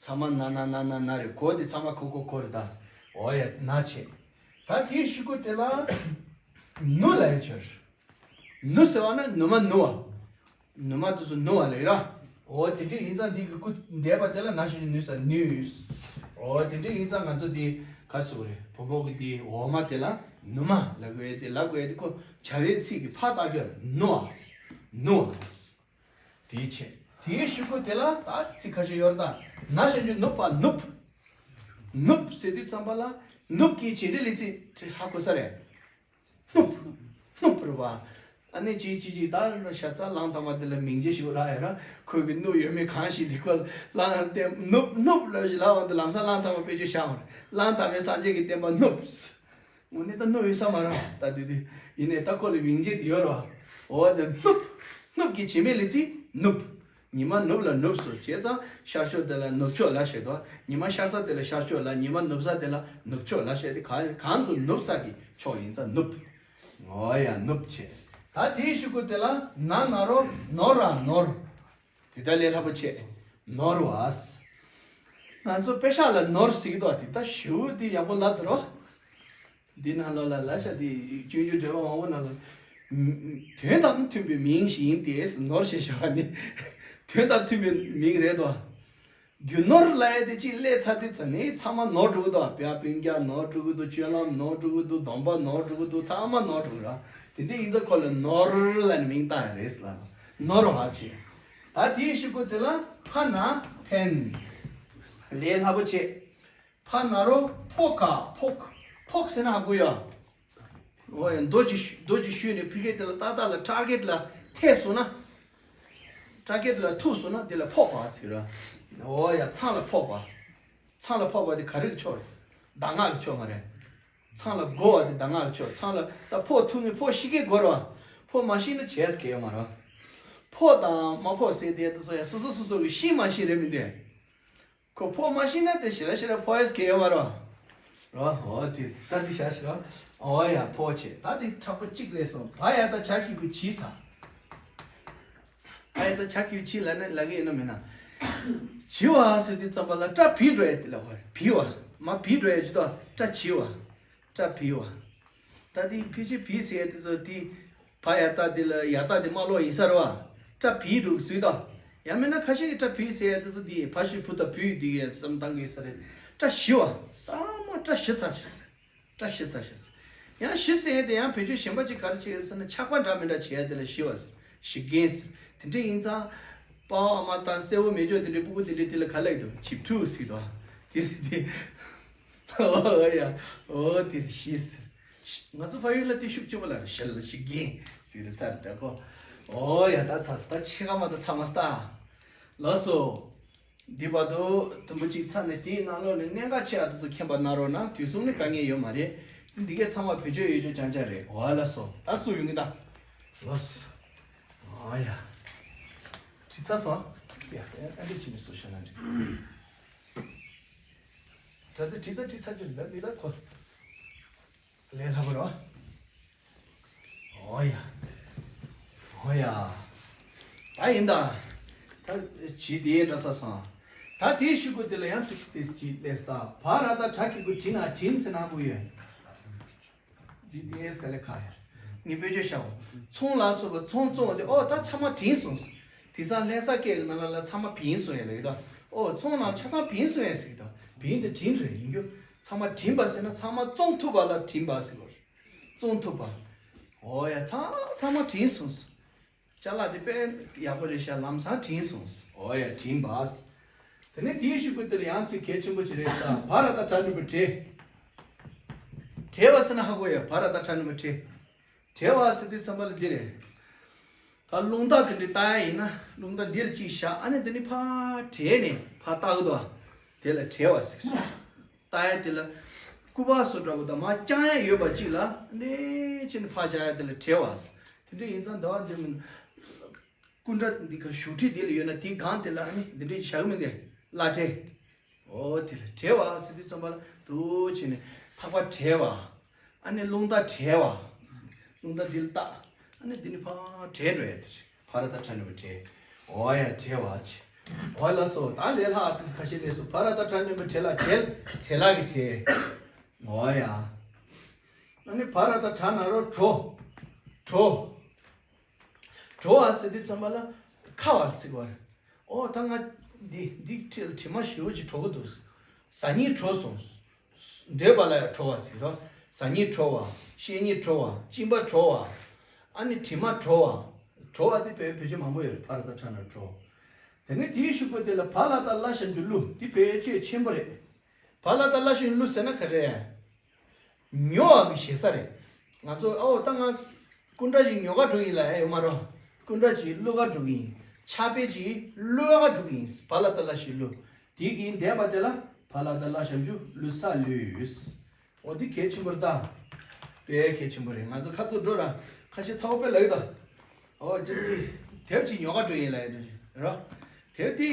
ཚང་མ་ན་ན་ན་ན་ན་རེད། གོ་དེ་ཚང་མ་གོ་གོ་གོ་རེད་ད། འོ་ཡ་ན་བྱེད། ད་དེའི་གཞུག་གུ་དེ་ལ་ནུ་ལ་ཡ་ཆོར། ནུ་ཟེར་བ་ན་ནུ་མ་ནུ་བ། ནུ་མ་དེ་ཚོ་ནུ་བ་ལེགས་ར། འོ་དེ་འདྲ་ཡིན་ཙང་འདི་གི་སྐུ་འདས་པ་དེ་ལ་ན་ཞོ་ནུས་ས་ནུས། འོ་དེ་འདྲ་ཡིན་ཙང་ང་ཚོ་འདི་ག་ཟེར་བ་རེད། བོན་པོ་གི་འདི་འོག་མ་དེ་ལ་ནུ་མ་ལབ་དགོས་ཡ་དེ་ལབ་དགོས་ཡ་དེ་ཁོ་བྱ་བའི་ཚིག་གི་ཕ་བཏགས་རྒྱུ་ནུ་བ། ནུ་བ། དེའི་ཆེད། དེའི་གཞུག་གུ་དེ་ལ་ད་ཚིག་ཁ་ཤས་ཡོད་རེད་ད། ན་ཞོ་ནུ་ནུབ་པ་ནུབ། ནུབ་ཟེར་དུས་ཙམ་པ་ལ་ནུབ་ཀྱི་བྱེད་འབྲེལ་ལས་ཚིག་ཧ་གོ་ས་རེད། ནུབ། ནུབ་རེད་བ། ཨ་ནི་ཅི་ཅི་ཅི་ད་ཤ་ཚ་གླང་དར་མ་དེ་ལ་མིང་ཅི་ཞིག་རག་ཡ་ར། ཁོས་གི་ནུབ་ཡོད་མེད་གང་ཤེས་དེ་ཁོ་གླང་དེ་ནུབ་ནུབ་ལ་ཞིག་ལབ་འོང་དུས་ལམ་སང་གླང་དར་མ་དཔེ་ཆ་བཞག་འོང་། གླང་དར་མའི་སངས་རྒྱས་ཀྱི་བསྟན་པ་ནུབ། དངོས་གནས་ད་ནུབ་ཡོད་ས་མ་རེད་ད་དེ་དེ། ཡིན་ནའི་ད་ཁོ་ལ་མིང་ཅི་དེ་ཡོད་ར་བ། འོ་དེ་ནུབ། ནུབ་ཀྱི་བྱེད་འབྲེལ་ལས་ཚིག་ནུབ། ཉི་མ་ནུབ་ལ་ནུབ་སོ་བྱས་ཙང་ཤར་ཕྱོགས་དེ་ལ་ནུབ་ཕྱོགས་ལ་ཞེས་དང་། ཉི་མ་ཤར་ས་དེ་ལ་ཤར་ཕྱོགས་ལ། ཉི་མ་ནུབ་ས་དེ་ལ་ནུབ་ཕྱོགས་ལ་ཞེས་ཏེ་གང་གང་དུ་ནུབ་ས་ཀྱི་ཕྱོགས་ཡིན་ཙང་ནུབ། འོ་ཡ་ནུབ་བྱས། ད་དེའི་གཞུག་གུ་དེ་ལ་ན་ན་རོ་ནོ་ར་ནོར། དེ་ད་ལས་སླ་པོ་བྱས། ནོར་བ། ང་ཚོ་པེ་ཤག་ལ་ནོར་ཟེར་གྱི་འདུག་དེ་ད་ཞུ་དེ་ཡག་པོ་ལབ་འདུག་རོ། འདི་ནང་ལོགས་ལ་ལ་ཤ་དེ་སྤྱོད་འཇུག་འགྲེལ་པ་མང་པོ་ནང་ལ། དོན་དང་མཐུན་པའི་མིང་ཞིག་ཡིན་ཏེ་ནོར་ཞེས་བྱ་བ་ནི། དོན་དང་མཐུན་པའི་མིང་རེད་དོ། རྒྱུ་ནོར་ལབ་ཡ་དེ་གཅིག་སླེབས་ཚར་དུས་ཙམ་ནས་ཚང་མ་ནོར་འགྲོ་གི་འདུག་དཔེ་སྤུན་ཀྱག་ནོར་འགྲོ་གི་འདུག་སྤྱོད་ལམ་ནོར་འགྲོ་གི་འདུག་སྡོམ་པ་ནོར་འགྲོ་གི་འདུག་ཚང་མ་ནོར་འགྲོ་གི་ར། དེ་འདྲ་ཡིན་ཙང་ཁོ་ལ་ནོར་ལབ་ནས་མིང་བཏགས་ཡ་རེད་ཟེར་ལ། ནོར་བ་བྱས། ད་དེའི་གཞུག་གུ་དེ་ལ་ཕ་ན་ཕན། ལས་སླ་པོ་བྱས། ཕ་ན་རོ་ཕོ་ག་ཕོག་ཕོག་ཟེར་ན་ཧ་གོ་ཡ། འོ་ཡ་མདོ་ཅིག་ཞུ་མདོ་ཅིག་ཞུས་ནས་ཕི་གེ་དེ་ལ་ཏག་ཏག་ལ་ཊར་གེཊ་ལ་ཐེ་སོང་ན། ཊར་གེཊ་ལ་ཐུག་སོང་ན་དེ་ལ་ཕོག་པ་ཟེར་ར། འོ་ཡ་མཚང་ལ་ཕོག་པ། མཚང་ལ་ཕོག་པ་དེ་ག་རེ་གི་ཕྱོགས་རེད། གདམས་ངག་གི་ཕྱོགས་མ་རེད། མཚང་ལ་དགོ་བ་དེ་གདམས་ངག་གི་ཕྱོགས། མཚང་ལ་ད་ཕོག་ཐུག་ནས་ཕོག་ཤེས་ཀྱི་དགོ་ར། ཕོག་མ་ཤེས་ན་བྱས་ཀྱི་ཡོད་མ་རེད། ཕོག་དང་མ་ཕོག་ཟེར་དེ་དེ་ཚོ་ཡ་སོ་སོ་སོ་སོ་གི་ཤེས་མ་ཤེས་རེད་མི་འདུག་ཁོ་ཕོག་མ་ཤེས་ན་དེ་ཞེ་ར་ཞེ་ར་ཕོག་ཡས་ཀྱི་ཡོད་མ་རེད། རོ། འོ་དེ་ད་དེ་བྱ་ཞེ་ར། འོ་ཡ་ཕོག་བྱས། ད་དེ་དྲག་པོ་གཅིག་ལས་སོང་། བ་ཡ་ད་བྱ་གི་གུ་བྱི་ས། བ་ཡ་ད་བྱ་གི་གུ་བྱི་ལ་ནི་ལ་གི་ཡིན་ན་མིན་ན། བྱི་བ་ཟེར་དུས་ཙམ་པ་ལ་སྐྲ་བིལ་འགྲོ་ཡ་དེ་ལ་བ་བིལ་བ། མ་བིལ་འགྲོ་ཡ་ཇི་ལྟ་སྐྲ་བྱི་བ། སྐྲ་བིལ་བ། ད་དེ་ཕལ་ཆེར་བིལ་ཟེར་ཡ་དེ་ཚོ་དེ། བ་ཡ་ད་དེ་ལ་ཡ་ད་དེ་མ་ལོག་ཡིན་ས་རེད་བ། སྐྲ་བིལ་འགྲོ་གི་ཟེར་ད། ཡང་མིན་ན་ཁ་ཤས་ཀྱིས་སྐྲ་བིལ་ཟེར་ཡ་དེ་ཚོ་དེ་བ་ཞབས་ཀྱུ་བུ་ད་བུད་དེ་གས་བསམ་བཏང་གི་ཡོད་ས་རེད། སྐྲ་བྱི་བ། ད་མ་སྐྲ་བྱི་ཚར་ཞིག་སྐྲ་བྱི་ཚར་ཞིག་ཡང་བྱི་ཟེར་ཡ་དེ་ཡང་བེད་སྤྱོད་གཞན་པ་ཅིག་ག་རེ་བྱེད་ཡོད་ཟེར་ན་ཆགས་པ་འདྲ་མི་འདྲ་བྱེད་ཡ་དེ་ལ་བྱི་བ་ཟེར། བྱི་རྒན་ཟེར། དེ་འདྲ་ཡིན་ཙང་། པ་ཕ་མ་དང་སྲས་པོ་མེ་སྒྱོགས་དེ་འདྲའི་སྤུ་གུ་དེ་འདྲའི་དེ་ལ་ག་ལབ་ཀྱི་འདུག་བྱིའུ་ཕྲུག་ཟེར་གྱི་འདུག་དེ་རེད་དེ། ཨོ་ཡ། ཨོ་དེ་རེད་བྱི་ཟེར། ང་ཚོ་ཕ་ཡུལ་ལ་དེ་ཤུགས་ཆེན་པོ་ལ་རེད། བྱི་ལ་བྱི་རྒན་ཟེར་རེད་ཚར་དེ་ཀོ། ཨོ་ཡ་ད་ཚར་ད་ཕྱེད་ཀ་མ་ད་ཚར་མ་ད། ལགས་སོ། འདི་བར་དུ་དུམ་བུ་གཅིག་ཚར་ནས་དེའི་ནང་ལོགས་ནས་གནད་འགག་ཆེ་བ་དེ་ཚོ་མཁྱེན་པ་གནང་རོགས་གནང་། དུས་གསུམ་ནི་དཀའ་ངལ་ཡོད་མ་རེད། འདི་གའི་ཚང་མ་བེད་སྤྱོད་ཡོད་རྒྱུ་རྐྱང་རྐྱང་རེད། འོ་ལགས་སོ། ད་སུ་ཡོང་གི་ད། ལགས་སོ། ཨ་ཡ། བྲིས་ཚར་སོང་། ཡ་ཨ་འདྲས་བྱས་ནས་སུ་ཤོད་ན་འགྲིག་ད་ལྟ་བྲིས་ད་བྲིས་ཚར་རྒྱུ་རེད། ད་འདི་ད་ཁོ། ལས་སླ་པོ་རེད་བ། ཨོ་ཡ། ཨོ་ཡ། ད་ཡིན་ད། ད་བྲིས་དེ་འདྲ་ས་སོང་། ད་དེའི་ཤུ་གུ་དེ་ལ་ཡང་ཚིག་དེ་ཅི་ལས་ད་བ་ར་ད་དྲ་གི་གུ་དྲི་ན་དྲིན་ཟེར་ན་གུ་ཡོད། འདི་དེ་ཨེས་ག་ལེ་ཁ་ཡ། ངས་བེད་སྤྱོད་བྱའོ། ཚོང་ལ་སོགས་པ་ཚོང་བཙོང་བ་དེ་ཨོ་ད་ཚང་མ་དྲིན་སོང་། དེང་སང་ལྷ་ས་སྐད་ཀྱི་ནང་ལ་ལ་ཚང་མ་བིན་སོང་ཡ་ལེ་ད། ཨོ་ཚོང་ནང་ཆ་ཚང་བིན་སོང་ཡ་ཟེར་གི་ད། བིན་དེ་དྲིན་རེད་ཡིན་རྒྱུ། ཚང་མ་དྲིན་པ་ཟེར་ན་ཚང་མ་བཙོང་ཐུབ་པ་ལ་དྲིན་པ་ཟེར་བ་རེད། བཙོང་ཐུབ་པ། ཨོ་ཡ་ཚང་ཚང་མ་དྲིན་སོང་། ཅ་ལག་དེ་དཔེ་ཡག་པོ་རེད་ཤག་ལམ་སང་དྲིན་སོང་། ཨོ་ཡ་དྲིན་པ། དེ་ནས་དེའི་ཤུ་གུ་དེ་ལ་ཡང་ཚིག་གལ་ཆེན་པོ་ཅིག་རེད་ད། བ་ར་ད་དྲ་འགྲུབ་པའི་བྲེ། བྲེ་བ་ཟེར་ན་ཧ་གོ་ཡ། བ་ར་ད་དྲ་འགྲུབ་པའི་བྲེ། བྲེ་བ་ཟེར་དུས་ཙམ་པ་ལ་འདི་རེད། ད་རླུང་རྟ་དེ་འདྲ་བཏགས་ཡ་ཡིན་ན་རླུང་རྟ་འདིར་གཅིག་བཞག་ཨ་ནི་འདི་ནི་ཕར་བྲེས་ནས་ཕར་བཏགས་གི་འདུག་དེ་ལ་བྲེ་བ་ཟེར། བཏགས་ཡ་དེ་ལ་སྐུད་པ་བཟོ་འདྲ་པོ་དང་མར་བརྐྱང་ཡ་ཡོད་པ་གཅིག་ལ་འདྲེ་བྱས་ནས་ཕར་བཞག་ཡ་དེ་ལ་བྲེ་བ་ཟེར། དེ་འདྲ་ཡིན་ཙང་ཟླ་བ་འདི་མིན། སྐུ་འདྲ་འདི་ག་བཞུགས་ཁྲི་འདི་ལ་ཡོད་ན་དེའི་སྒང་དེ་ལ་ཨ་ནི་འདི་འདྲའི་བཞག་གི་མི་འདི་བླ་བྲེ། ཨོ་དེ་ལ་བྲེ་བ་ཟེར་དུས་ཙམ་པ་ལ་འདུག་བྱས་ནས་ཐག་པ་བྲེ་བ། ཨ་ནི་རླུང་རྟ་བྲེ་བ། རླུང་རྟ་འདི་ལ་བཏགས། ཨ་ནི་འདི་ནི་ཕར་བྲེ་འགྲོ་ཡ་དེ་རེད། བ་ར་ད་དྲ་འགྲུབ་པའི་བྲེ། ཨོ་ཡ་བྲེ་བ་ཆེ། ཨོ་ལགས་སོ། ད་ལས་སླ་ཨ་ཏིས་ཁ་ཤས་ལས་སོ། བ་ར་ད་དྲ་འགྲུབ་པའི་བྲེ་ལ་བྲེལ། བྲེ་ལ་གི་བྲེ། ཨོ་ཡ། ཨ་ནི་བ་ར་ད་དྲ་ན་རོ་བྲོ། བྲོ། བྲོ་བ་ཟེར་དུས་ཙམ་པ་ལ་ཁ་བ་ཟེར་བ་རེད། ཨོ་ད་ང་འདི་འདི་དྲི་དྲི་མ་ཞེ་པོ་ཅིག་བྲོ་གི་འདུག་ཟ་སྙིང་བྲོ་སོང་། འདོད་པ་ལ་ཡང་བྲོ་བ་ཟེར་རོ། ཟ་སྙིང་བྲོ་བ། བཤད་སྙིང་བྲོ་བ། གཅིན་པ་བྲོ་བ། ཨ་ནི་དྲི་མ་བྲོ་བ། བྲོ་བ་དེ་བོད་བོད་ཆོས་མང་པོ་ཡོད་རེད། བ་ར་ད་དྲ་ན་བྲོ། དེ་ནས་དེའི་ཤུ་གུ་དེ་ལ་བ་ལ་ད་ལ་ཞབས་ཀྱུ་ཀླུ། འདི་བོད་ཆོས་ཆེན་པོ་རེད། བ་ལ་ད་ལ་ཞབས་ཀྱུ་ཀླུ་ཟེར་ན་ག་རེ། ཉོ་བ་གི་ཞེ་ས་རེད། ང་ཚོ་ཨོ་ད་ང་སྐུ་འདྲ་ཞིག་ཉོ་ག་འགྲོ་གི་ཡིན་ལབ་ཡ་ཡོད་མ་རེད། སྐུ་འདྲ་ཞིག་བླུག་ག་འགྲོ་གི་ཡིན། ཕྱག་དཔེ་ཞིག་བླུག་ག་འགྲོ་གི་ཡིན། བ་ལ་ད་ལ་ཞབས་ཀྱུ་ཀླུ། དེ་གི་འདས་པ་དེ་ལ་བ་ལ་ད་ལ་ཞབས་ཀྱུ་ཀླུ་ས་ལུས། འོ་འདི་གལ་ཆེན་པོ་རེད་ད། དཔེ་གལ་ཆེན་པོ་རེད། ང་ཚོ་ཁ་ཐུག་འགྲོ་ར་ཁ་ཤས་ཚ་བོ་དཔེ་ལབ་ཡོད་ད། ཨོ་ཅི་སྟེ། དེབ་ཅིག་ཉོ་ག་འགྲོ་ཡིན་ལབ་ཡ་འགྲོ་ཅིག་རོ། དེབ་དེ་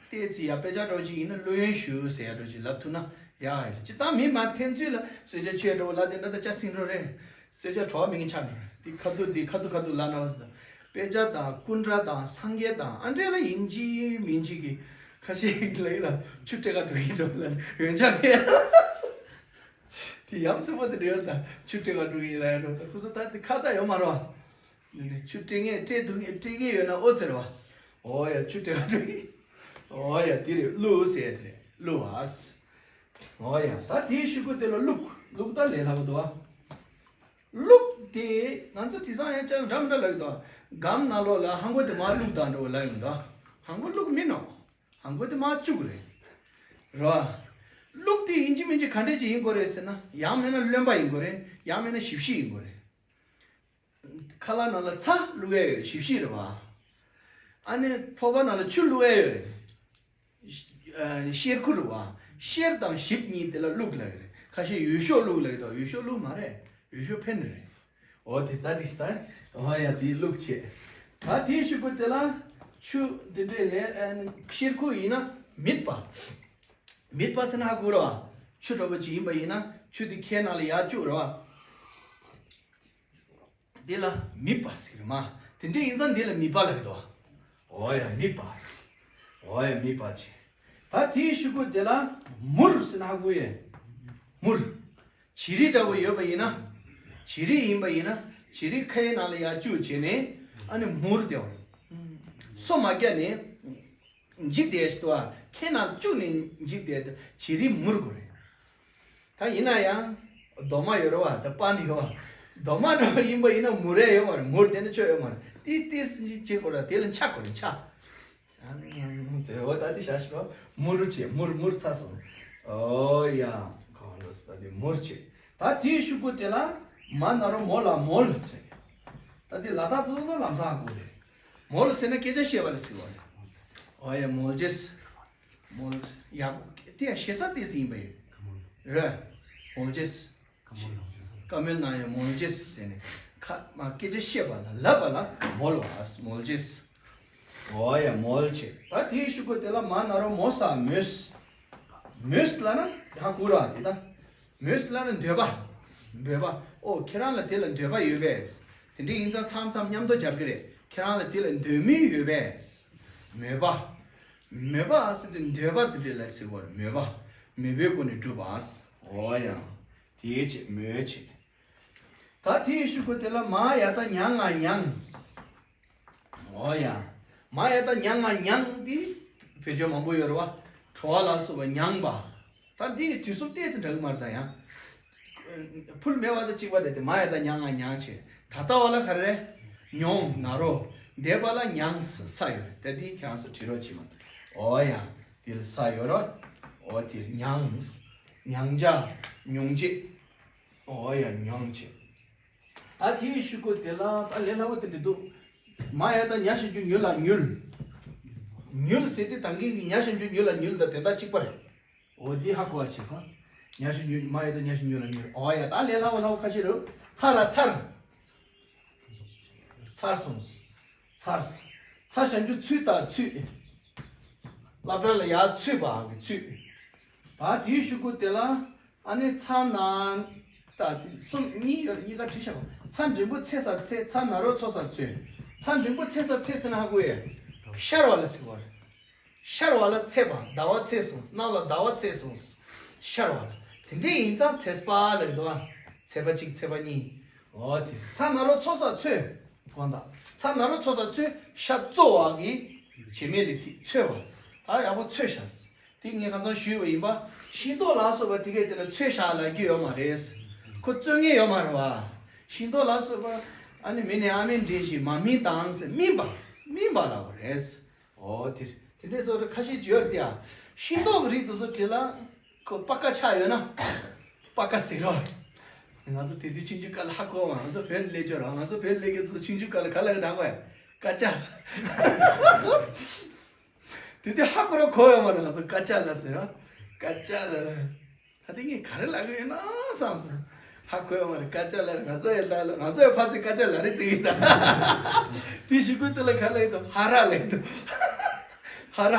ལྟས་ཚེ་ཡ་དཔེ་ཆ་འདྲ་བོ་ཅིག་ཡིན་ན་ཀླུ་ཡོན་ཞུ་ཟེར་ཡ་འདྲ་ཅིག་ལབ་ཐུབ་ན་ཡག་ཡོད་རེད། སྤྱིར་བཏང་མི་མ་ཕན་ཚུན་ལ་གསོལ་ཇ་མཆོད་འགྲོ་ལབ་དེ་འདྲ་ད་ཅ་སིང་འགྲོ་རེད། གསོལ་ཇ་བྲོ་བ་མི་ངན་ཆགས་འགྲོ་རེད། དེ་ཁ་ཐུག་དེ་ཁ་ཐུག་ཁ་ཐུག་ལབ་ན་བ་ཟེར། དཔེ་ཆ་དང་སྐུ་འདྲ་དང་སངས་རྒྱས་དང་ཨ་འདྲས་ལ་ཡིན་གཅིག་མིན་གཅིག་གི་ཁ་ཤས་ལ་ཡིན་ན་ཆུ་སྤྲད་ག་འགྲོ་ཡིན་འགྲོ་ལ་འོན་ཆ་མེད། དེ་ཡ་མཚན་པོ་དེ་འདྲ་ཡོད་རེད་ད། ཆུ་སྤྲད་ག་འགྲོ་ཡིན་ལབ་ཡ་འགྲོ་ད་ཁོ་ཚོ་ད་དེ་ཁ་ད་ཡོད་མ་རེད་བ། ཆུ་སྤྲད་མཁན་སྤྲད་ཐུབ་མཁན་སྤྲད་མཁན་ཡོད་ན་ཨོ་ཟེར་བ། ཨོ་ཡ་ཆུ་སྤྲད་ག་འགྲོ་གི། ཨོ་ཡ་དེ་རེད་ཀླུ་ཟེར་དེ་རེད་ཀླུ་བ། ཨོ་ཡ་ད་དེའི་ཤུ་གུ་དེ་ལ་ཀླུག་ཀླུག་ད་ལས་སླ་པོ་འདུག་བ། ཀླུག་དེ་ང་ཚོ་དེང་སང་ཡང་ཅང་འདྲ་མི་འདྲ་ལབ་ཀྱི་འདུག་སྒམ་ནང་ལོགས་ལ་ཧང་གོ་དེ་མར་བླུགས་དང་འགྲོ་ལབ་ཡོང་འདུག་ཧང་གོ་བླུགས་མིན་ནོ། ཧང་གོ་དེ་མར་བཅུག་རེད། རོ། ཀླུག་དེ་ཡིན་གཅིག་མིན་གཅིག་ག་འདྲས་ཅིག་ཡིན་དགོས་རེད་ཟེར་ན་ཡང་མིན་ན་རློན་པ་ཡིན་དགོས་རེད། ཡང་མིན་ན་ཞིབ་ཞིབ་ཡིན་དགོས་རེད། ཁ་ལག་ནང་ལ་ཚྭ་བླུག་ཡས་ཡོད་རེད་ཞིབ་ཞིབ་རེད་བ། ཨ་ནི་ཕོར་པ་ནང་ལ་ཆུ་བླུག་ཡས་ཡོད་རེད། ཨ་ནི་གཤེར་ཁུ་རེད་བ། གཤེར་དང་ཞིབ་གཉིས་དེ་ལ་བླུག་ལབ་ཡོད་རེད། ཁ་ཤས་འོད་ཤོག་བླུག་ལབ་ཡོད་དོ། འོད་ཤོག་བླུག་མ་རེད། འོད་ཤོག་ཕན་རེད། འོ་དེ་ས་དེ་ས། འོ་ཡ་དེ་བླུག་བྱས། ད་དེའི་ཤུ་གུ་དེ་ལ་ཆུ་དེ་འདྲས་ལས་ཨ་ནི་གཤེར་ཁུ་ཡིན་ན་མིད་པ། མིད་པ་ཟེར་ན་ཧ་གོ་ར་བ། ཆུ་འདྲ་པོ་ཅིག་ཡིན་པ་ཡིན་ན་ཆུ་དེ་ཁའི་ནང་ལ་ཡར་བཅུག་ར་བ། དེ་ལ་མིད་པ་ཟེར་མ། དེ་འདྲ་ཡིན་ཙང་དེ་ལ་མིད་པ་ལབ་ཀྱི་འདུག་འོ་ཡ་མིད་པ་ཟེར། འོ་ཡ་མིད་པ་ཆེ། ད་དེའི་ཤུ་གུ་དེ་ལ་མུར་ཟེར་ན་ཧ་གོ་ཡས། མུར། བྱི་རིལ་འདྲ་པོ་ཡོད་པ་ཡིན་ན། བྱི་རིལ་ཡིན་པ་ཡིན་ན་བྱི་རིལ་ཁའི་ནང་ལ་ཡར་བཅུག་བྱས་ནས་ཨ་ནི་མུར་དེ་བ། སོ་མ་རྒྱག་ནས། འཇིབ་བསྡད་ཞིག་ཏུ་བ་ཁྱེད་ནང་བཅུག་ནས་འཇིབ་བསྡད་དུ་བྱི་རིལ་མུར་དགོས་རེད། ད་ཡིན་ན་ཡང་རྡོག་མ་ཡོད་རེད་བ། ད་པན་ཡོད་བ། རྡོག་མ་འདྲ་བ་ཡིན་པ་ཡིན་ན་མུར་ཡས་ཡོད་མ་རེད། མུར་དེ་ནི་ཆོ་ཡོད་མ་རེད། ཏིས་ཏིས་ཅིག་བྱེད་དགོས་རེད། དེ་ལ་འཆའ་དགོས་རེད་འཆའ། ཨ་ནི་ང་ཚོས་འོ་ད་འདི་བྱ་ཞིག་རོ། མུར་བྱེད་མུར་མུར་ཚ་སོང་། ཨོ་ཡ། གང་འགྲོ་སོང་ད་འདི་མུར་བྱེད། ད་དེའི་ཤུ་གུ་དེ་ལ་མ་ན་རོ་མོ་ལ་མོལ་ཟེར། ད་དེ་ལ་དྭགས་ཚོ་ལ་ལམ་སང་གོ་རེད། མོལ་ཟེར་ན་སྐད་ཆ་བཤད་པ་ལ་ཟེར་བ་རེད། ཨོ་ཡ་མོལ་རྗེས། མོལ། ཡག་པོ་དེ་ཡང་ཞེ་ས་ཏོག་ཙམ་ཡིན་པ་ཡིན། རེད། མོལ་ཅེས། བཀའ་མོལ་གནང་ཡོད། མོལ་ཅེས་ཟེར་ནས་ཁ་མ་སྐད་ཆ་བཤད་པ་ལ་ལབ་པ་ལ་མོལ་བ། མོལ་ཅེས། འོ་ཡ་མོལ་ཅེས། ད་དེའི་གཞུག་གུ་དེ་ལ་མ་ན་རོ་མོ་ས་མོས། མོས་ལབ་ན་ཧ་གོ་ར་དེ་ད། མོས་ལབ་ན་འདོད་པ། འདོད་པ། ཨོ་ཁྱེད་རང་ལ་དེ་ལ་འདོད་པ་ཡོད་པས། དེ་འདྲ་ཡིན་ཙང་མཚམས་མཚམས་མཉམ་དུ་སྦྱར་གི་རེད། ཁྱེད་རང་ལ་དེ་ལ་འདོད་མོས་ཡོད་པས། མོས་པ། མོས་པ་ཟེར་དུས་འདོད་པ་དེ་འདྲ་ལ་ཟེར་བར་མོས་པ། མོས་པའི་སྒོ་ནས་སྒྲུབ་པ། འོ་ཡ། དེའི་ཆེད་མོས་ཆེད། ད་དེའི་གཞུག་གུ་དེ་ལ་མ་ཡ་ད་མྱ་ང་མྱང་། འོ་ཡ། མ་ཡ་ད་མྱ་ང་མྱང་འདི་བེད་སྤྱོད་མང་པོ་ཡོད་རེད་བ། བྲོ་བ་ལ་སོགས་པ་མྱངས་པ། ད་འདི་ནི་དུས་གསུམ་ཏོག་ཙམ་འདྲ་གི་མ་རེད་ད་ཡང་། ཕུལ་མེད་པ་དང་གཅིག་པ་རེད་དེ། མ་ཡ་ད་མྱ་ང་མྱང་བྱས། ད་ལྟ་བ་ལ་ག་རེ་རེད། མྱོང་ན་རོ། འདས་པ་ལ་མྱངས་ས་ཡོད་རེད་དེ། འདི་ཁྱེད་རང་ཚོ་བྲིས་རོགས་བྱེད་མ། འོ་ཡ། འདི་ལ་ས་ཡོད་རོ། འོ་དེ་མྱངས། མྱང་བྱ། མྱོང་བྱེད། འོ་ཡ་མྱོང་བྱེད། ད་དེའི་གཞུག་གུ་དེ་ལ་ད་ལས་སླ་བོ་དེ་འདྲ་འདུག་མ་ཡ་ད་མྱ་ཞབས་ཀྱུ་མྱུ་ལ་མྱུལ། མྱུལ་ཟེར་དུས་ད་གིན་གྱི་མྱ་ཞབས་ཀྱུ་མྱུ་ལ་མྱུལ་དང་དོན་དག་གཅིག་པ་རེད། འོ་འདི་ཧ་གོ་བ་བྱེད་ད། མྱ་ཞབས་ཀྱུ་མ་ཡ་ད་མྱ་ཞབས་ཀྱུ་མྱུ་ལ་མྱུལ། འོ་ཡ་ད་ལས་སླ་བོ་སླ་བོ་ཁ་ཤས་རེད། ཚ་ར་ཚར། ཚར་སོང་། ཚར། ཚ་ཞབས་ཀྱུ་ཚུ་ད་ཚུད། སློབ་གྲྭ་ལ་ཡར་ཚུད་པའང་གི་ཚུད། ད་དེའི་གཞུག་གུ་དེ་ལ་ཨ་ནི་ཚ་ན། ད་གསུམ་གཉིས་ཡོད། གཉིས་ཀ་བྲིས་བཞག་པ། ཚ་འགྲེང་བུ་ཚེ་ས་ཚེ། ཚ་ན་རོ་ཚོ་ས་ཚོས། ཚ་འགྲེང་བུ་ཚེ་ས་ཚེ་ཟེར་ན་ཧ་གོ་ཡས། ཤར་བ་ལ་ཟེར་བ་རེད། ཤར་བ་ལ་ཚེས་པ། ཟླ་བ་ཚེས་སོང་། གནམ་ལ་ཟླ་བ་ཚེས་སོང་། ཤར་བ་ལ། དེ་འདྲ་ཡིན་ཙང་ཚེས་པ་ལབ་ཀྱི་འདུག་ཨ། ཚེས་པ་གཅིག་ཚེས་པ་གཉིས། འོ་དེ་ཚ་ན་རོ་ཚོ་ས་ཚོས། གོང་དག་ཚ་ན་རོ་ཚོ་ས་ཚོས། ཤ་ཚོ་བ་གི་བྱེད་མེད་ལས་ཚིག་ཚོས་བ། ད་ཡག་པོ་ཚོས་ཤ། དེ་ངས་ཁ་སང་ཞུས་པ་ཡིན་པ། ཤིང་ཏོག་ལ་སོགས་པ་དེ་གས་དེ་ལ་ཚོས་ཤ་ལབ་རྒྱུ་ཡོད་མ་རེད། ཁོ་བཙོས་མཁན་ཡོད་མ་རེད་བ། ཤིང་ཏོག་ལ་སོགས་པ། ཨ་ནི་མི་ནས་ཨ་མའི་འདྲེ་ཞིག་མ་སྨིན་དང་ཟེར། སྨིན་པ། སྨིན་པ་ལབ་པ་རེད། འོ་དེ་དེ་འདྲས་སོགས་ཁ་ཤས་ཅིག་ཡོད་རེད་དེ་ཡ། ཤིང་ཏོག་གི་རིགས་དེ་ཚོ་དེ་ལ་ཁོ་པ་ཀ་ཆགས་ཡོད་ན། པ་ཀ་ཟེར་རོ། ང་ཚོ་དེ་དུས་ཆུང་ཆུང་སྐབས་ལ་ཧ་གོ་བ། ང་ཚོ་བོད་ནས་སླེབས་ཆོག་ར། ང་ཚོ་བོད་སླེབས་མཁན་ཚོ་ཆུང་ཆུང་སྐབས་ལ་ག་ལ་གི་འདྲ་གོ་ཡ། ཀ་ཅག་དེ་དུས་ཧ་གོ་ར་གོ་ཡོད་མ་རེད། ང་ཚོ་ཀ་ཅག་ལ་ཟེར་ར། ཀ་ཅག་ལ། ད་དེ་ངས་ག་རེ་ལབ་གི་ཡོད་ན་བསམ་སོང་། ཧ་གོ་ཡོད་མ་རེད། ཀ་ཅག་ལ། ང་ཚོ་ཡི་ལ་ལ། ང་ཚོ་ཡི་ཕ་ཚིག་ཀ་ཅག་ལ་རེད་ཟེར་གི་ད། དེ་གཞུག་གུ་དེ་ལ་ག་ལབ་ཡོད་དམ། ཧ་ར་ལབ་ཡོད་དམ། ཧ་ར།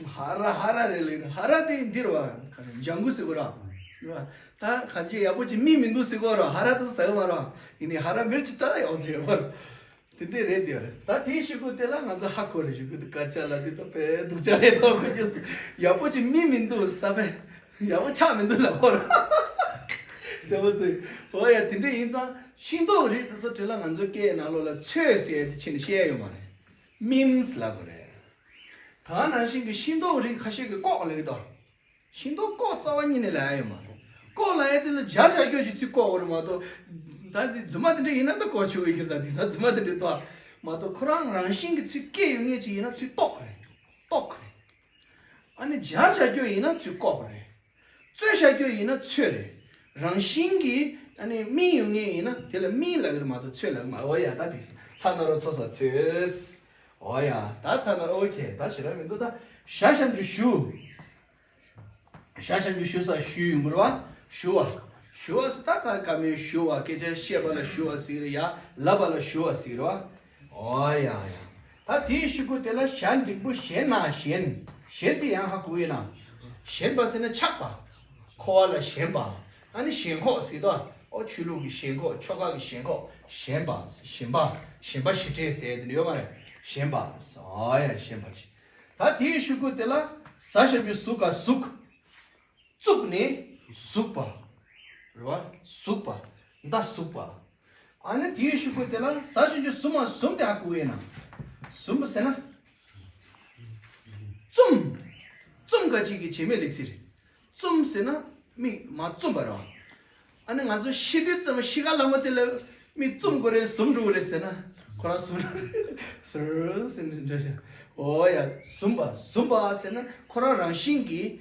ཧ་ར་ཧ་ར་རེད་ལབ་ཡོད་དམ། ཧ་ར་དེ་འདི་རེད་བ། ལྗང་གུ་ཟེར་གོ་ར། རེད་བ། ད་གང་ཅི་ཡག་པོ་ཅིག་སྨིན་མི་འདུག་ཟེར་གོ་ར། ཧ་ར་དེ་ཟ་གི་མ་རེད་བ། ཡིན་ནའི་ཧ་ར་མེར་ཅིག་ད་ཡོང་ཟེར་ཡོད་ར། དེ་འདྲས་རེད་དེ་རེད། ད་དེའི་གཞུག་གུ་དེ་ལ་ང་ཚོ་ཧ་གོ་རེད། གཞུག་གུ་དེ་ཀ་ཅག་ལ་དེ་ད་དཔེ་སྡུག་ཅག་རེད། ད་ཁོ་ཅོ་ཡག་པོ་ཅིག་སྨིན་མི་འདུག་ད་དཔེ་ཡག་པོ་ཆགས་མི་འདུག་ལབ་གོ་ར། ཙེ་པོ་ཙེ། འོ་ཡ། དེ་འདྲས་ཡིན་ཙང་ཤིང་ཏོག་རིགས་དེ་ཚོ་དེ་ལ་ང་ཚོ་སྐད་ནང་ལོགས་ལ་ཚོས་ཟེར་དེ་ཕྱིན་བཤད་ཡོད་མ་རེད། སྨིན་ལབ་དགོས་རེད། ད་ནང་བཞིན་གྱི་ཤིང་ཏོག་རིགས་ཁ་ཤས་ཀྱིས་ལྐོག་ལབ་ཀྱི་འདུག་ཤིང་ཏོག་ལྐོག་རྩ་བ་ཉིད་ནས་ལབ་ཡ་ཡོད་མ་རེད། ལྐོག་ལབ་ཡ་དེ་ལ་སྦྱར་བྱ་རྒྱུ་ཞིག་ཚུར་ལྐོག་དགོས་རེད་མ་གཏོགས། ད་དེ་རྫུན་མ་དེ་འདྲ་ཡིན་ན་ད་ལྐོག་ཆོག་གི་ཡོད་ཀྱི། ད་དེང་སང་རྫུན་མ་དེ་འདྲ་ལྟོས་མ་གཏོགས། ཁོ་རང་རང་བཞིན་གྱིས་ཚུར་སྐྱེས་ཡོད་མཁན་ཅིག་ཡིན་ན་ཚུར་ལྟོགས་རེད། ལྟོགས་རེད། ཨ་ནི་སྦྱར་བྱ་རྒྱུ་ཡིན་ན་ཚུར་ལྐོག་རེད། བཙོས་བྱ་རྒྱུ་ཡིན་ན་ཚོས་རེད། རང་བཞིན་གྱིས་ཨ་ནི་སྨིན་ཡོད་མཁན་ཡིན་ན་དེ་ལ་སྨིན་ལབ་ཀྱི་རེད་མ་གཏོགས་ཚོས་ལབ་ཀྱི་མ། འོ་ཡ། ད་འགྲིག་སོང་། ཚ་ན་རོ་ཚོ་ས་ཚོས། འོ་ཡ། ད་ཚ་ན་རོ། ཨོ་ཁེ། ད་ཞེ་དྲག་མི་འདུག་ད་ཞ་ཞབས་ཀྱུ་ཞུ། ཞ་ཞབས་ཀྱུ་ཞུ་ས་ཞུ་ཡོང་གི་རེད་བ། ཞུ་བ། ཞུ་བ་ཟེར་ད་ག་ག་མེད་ཞུ་བ། སྐད་ཆ་བཤད་པ་ལ་ཞུ་བ་ཟེར་གི་རེད་ཡ། ལབ་པ་ལ་ཞུ་བ་ཟེར་གི་རེད་བ། འོ་ཡ་ཡ། ད་དེའི་གཞུག་གུ་དེ་ལ་ཞ་འགྲེང་བུ་ཞེ་ན་ཞེན། ཞེན་དེ་ཡང་ཧ་གོ་གི་ན། ཞེན་པ་ཟེར་ན་ཆགས་པ། འཁོར་བ་ལ་ཞེན་པ། ཨ་ནི་ཞེན་ཁོག་ཟེར་དོ། ཨོ་ཆོས་ལུགས་ཀྱི་ཞེན་ཁོག་ཆོ་ག་གི་ཞེན་ཁོག་ཞེན་པ། ཞེན་པ། ཞེན་པ་ཞེ་སྒྲས་ཟེར་དེ་ཡོད་མ་རེད། ཞེན་པ། འོ་ཡ། ཞེན་པ་ཞེ། ད་དེའི་གཞུག་གུ་དེ་ལ་ཟ་ཞབས་ཀྱུ་ཟུ་ག་ཟུག་བཙུགས་ནས་ཟུག་པ། རེད་བ། ཟུག་པ། མདའ་ཟུག་པ། ཨ་ནི་དེའི་གཞུག་གུ་དེ་ལ་ཟ་ཞབས་ཀྱུ་ཟུ་མ་ཟུམ་དེ་ཧ་གོ་ཡིན་ན། ཟུམ་པ་ཟེར་ན། བཙུམ། བཙུམ་ག་ཅིག་གི་བྱེད་མེད་ལས་ཚིག་རེད། བཙུམ་ཟེར་ན་མིག་མ་བཙུམ་པ་རེད་བ། ཨ་ནི་ང་ཚོ་ཤི་དུས་ཙམ་ཤི་ཁ་ལ་མོ་དེ་ལ་མིག་བཙུམ་དགོས་རེད། ཟུམ་འགྲོ་གི་རེད་ཟེར་ན། ཁོ་རང་ཟུམ་ཟུར་ཟེར་ནས་འདྲ་ཤག་འོ་ཡ། ཟུམ་པ། ཟུམ་པ་ཟེར་ན་ཁོ་རང་རང་བཞིན་གྱིས་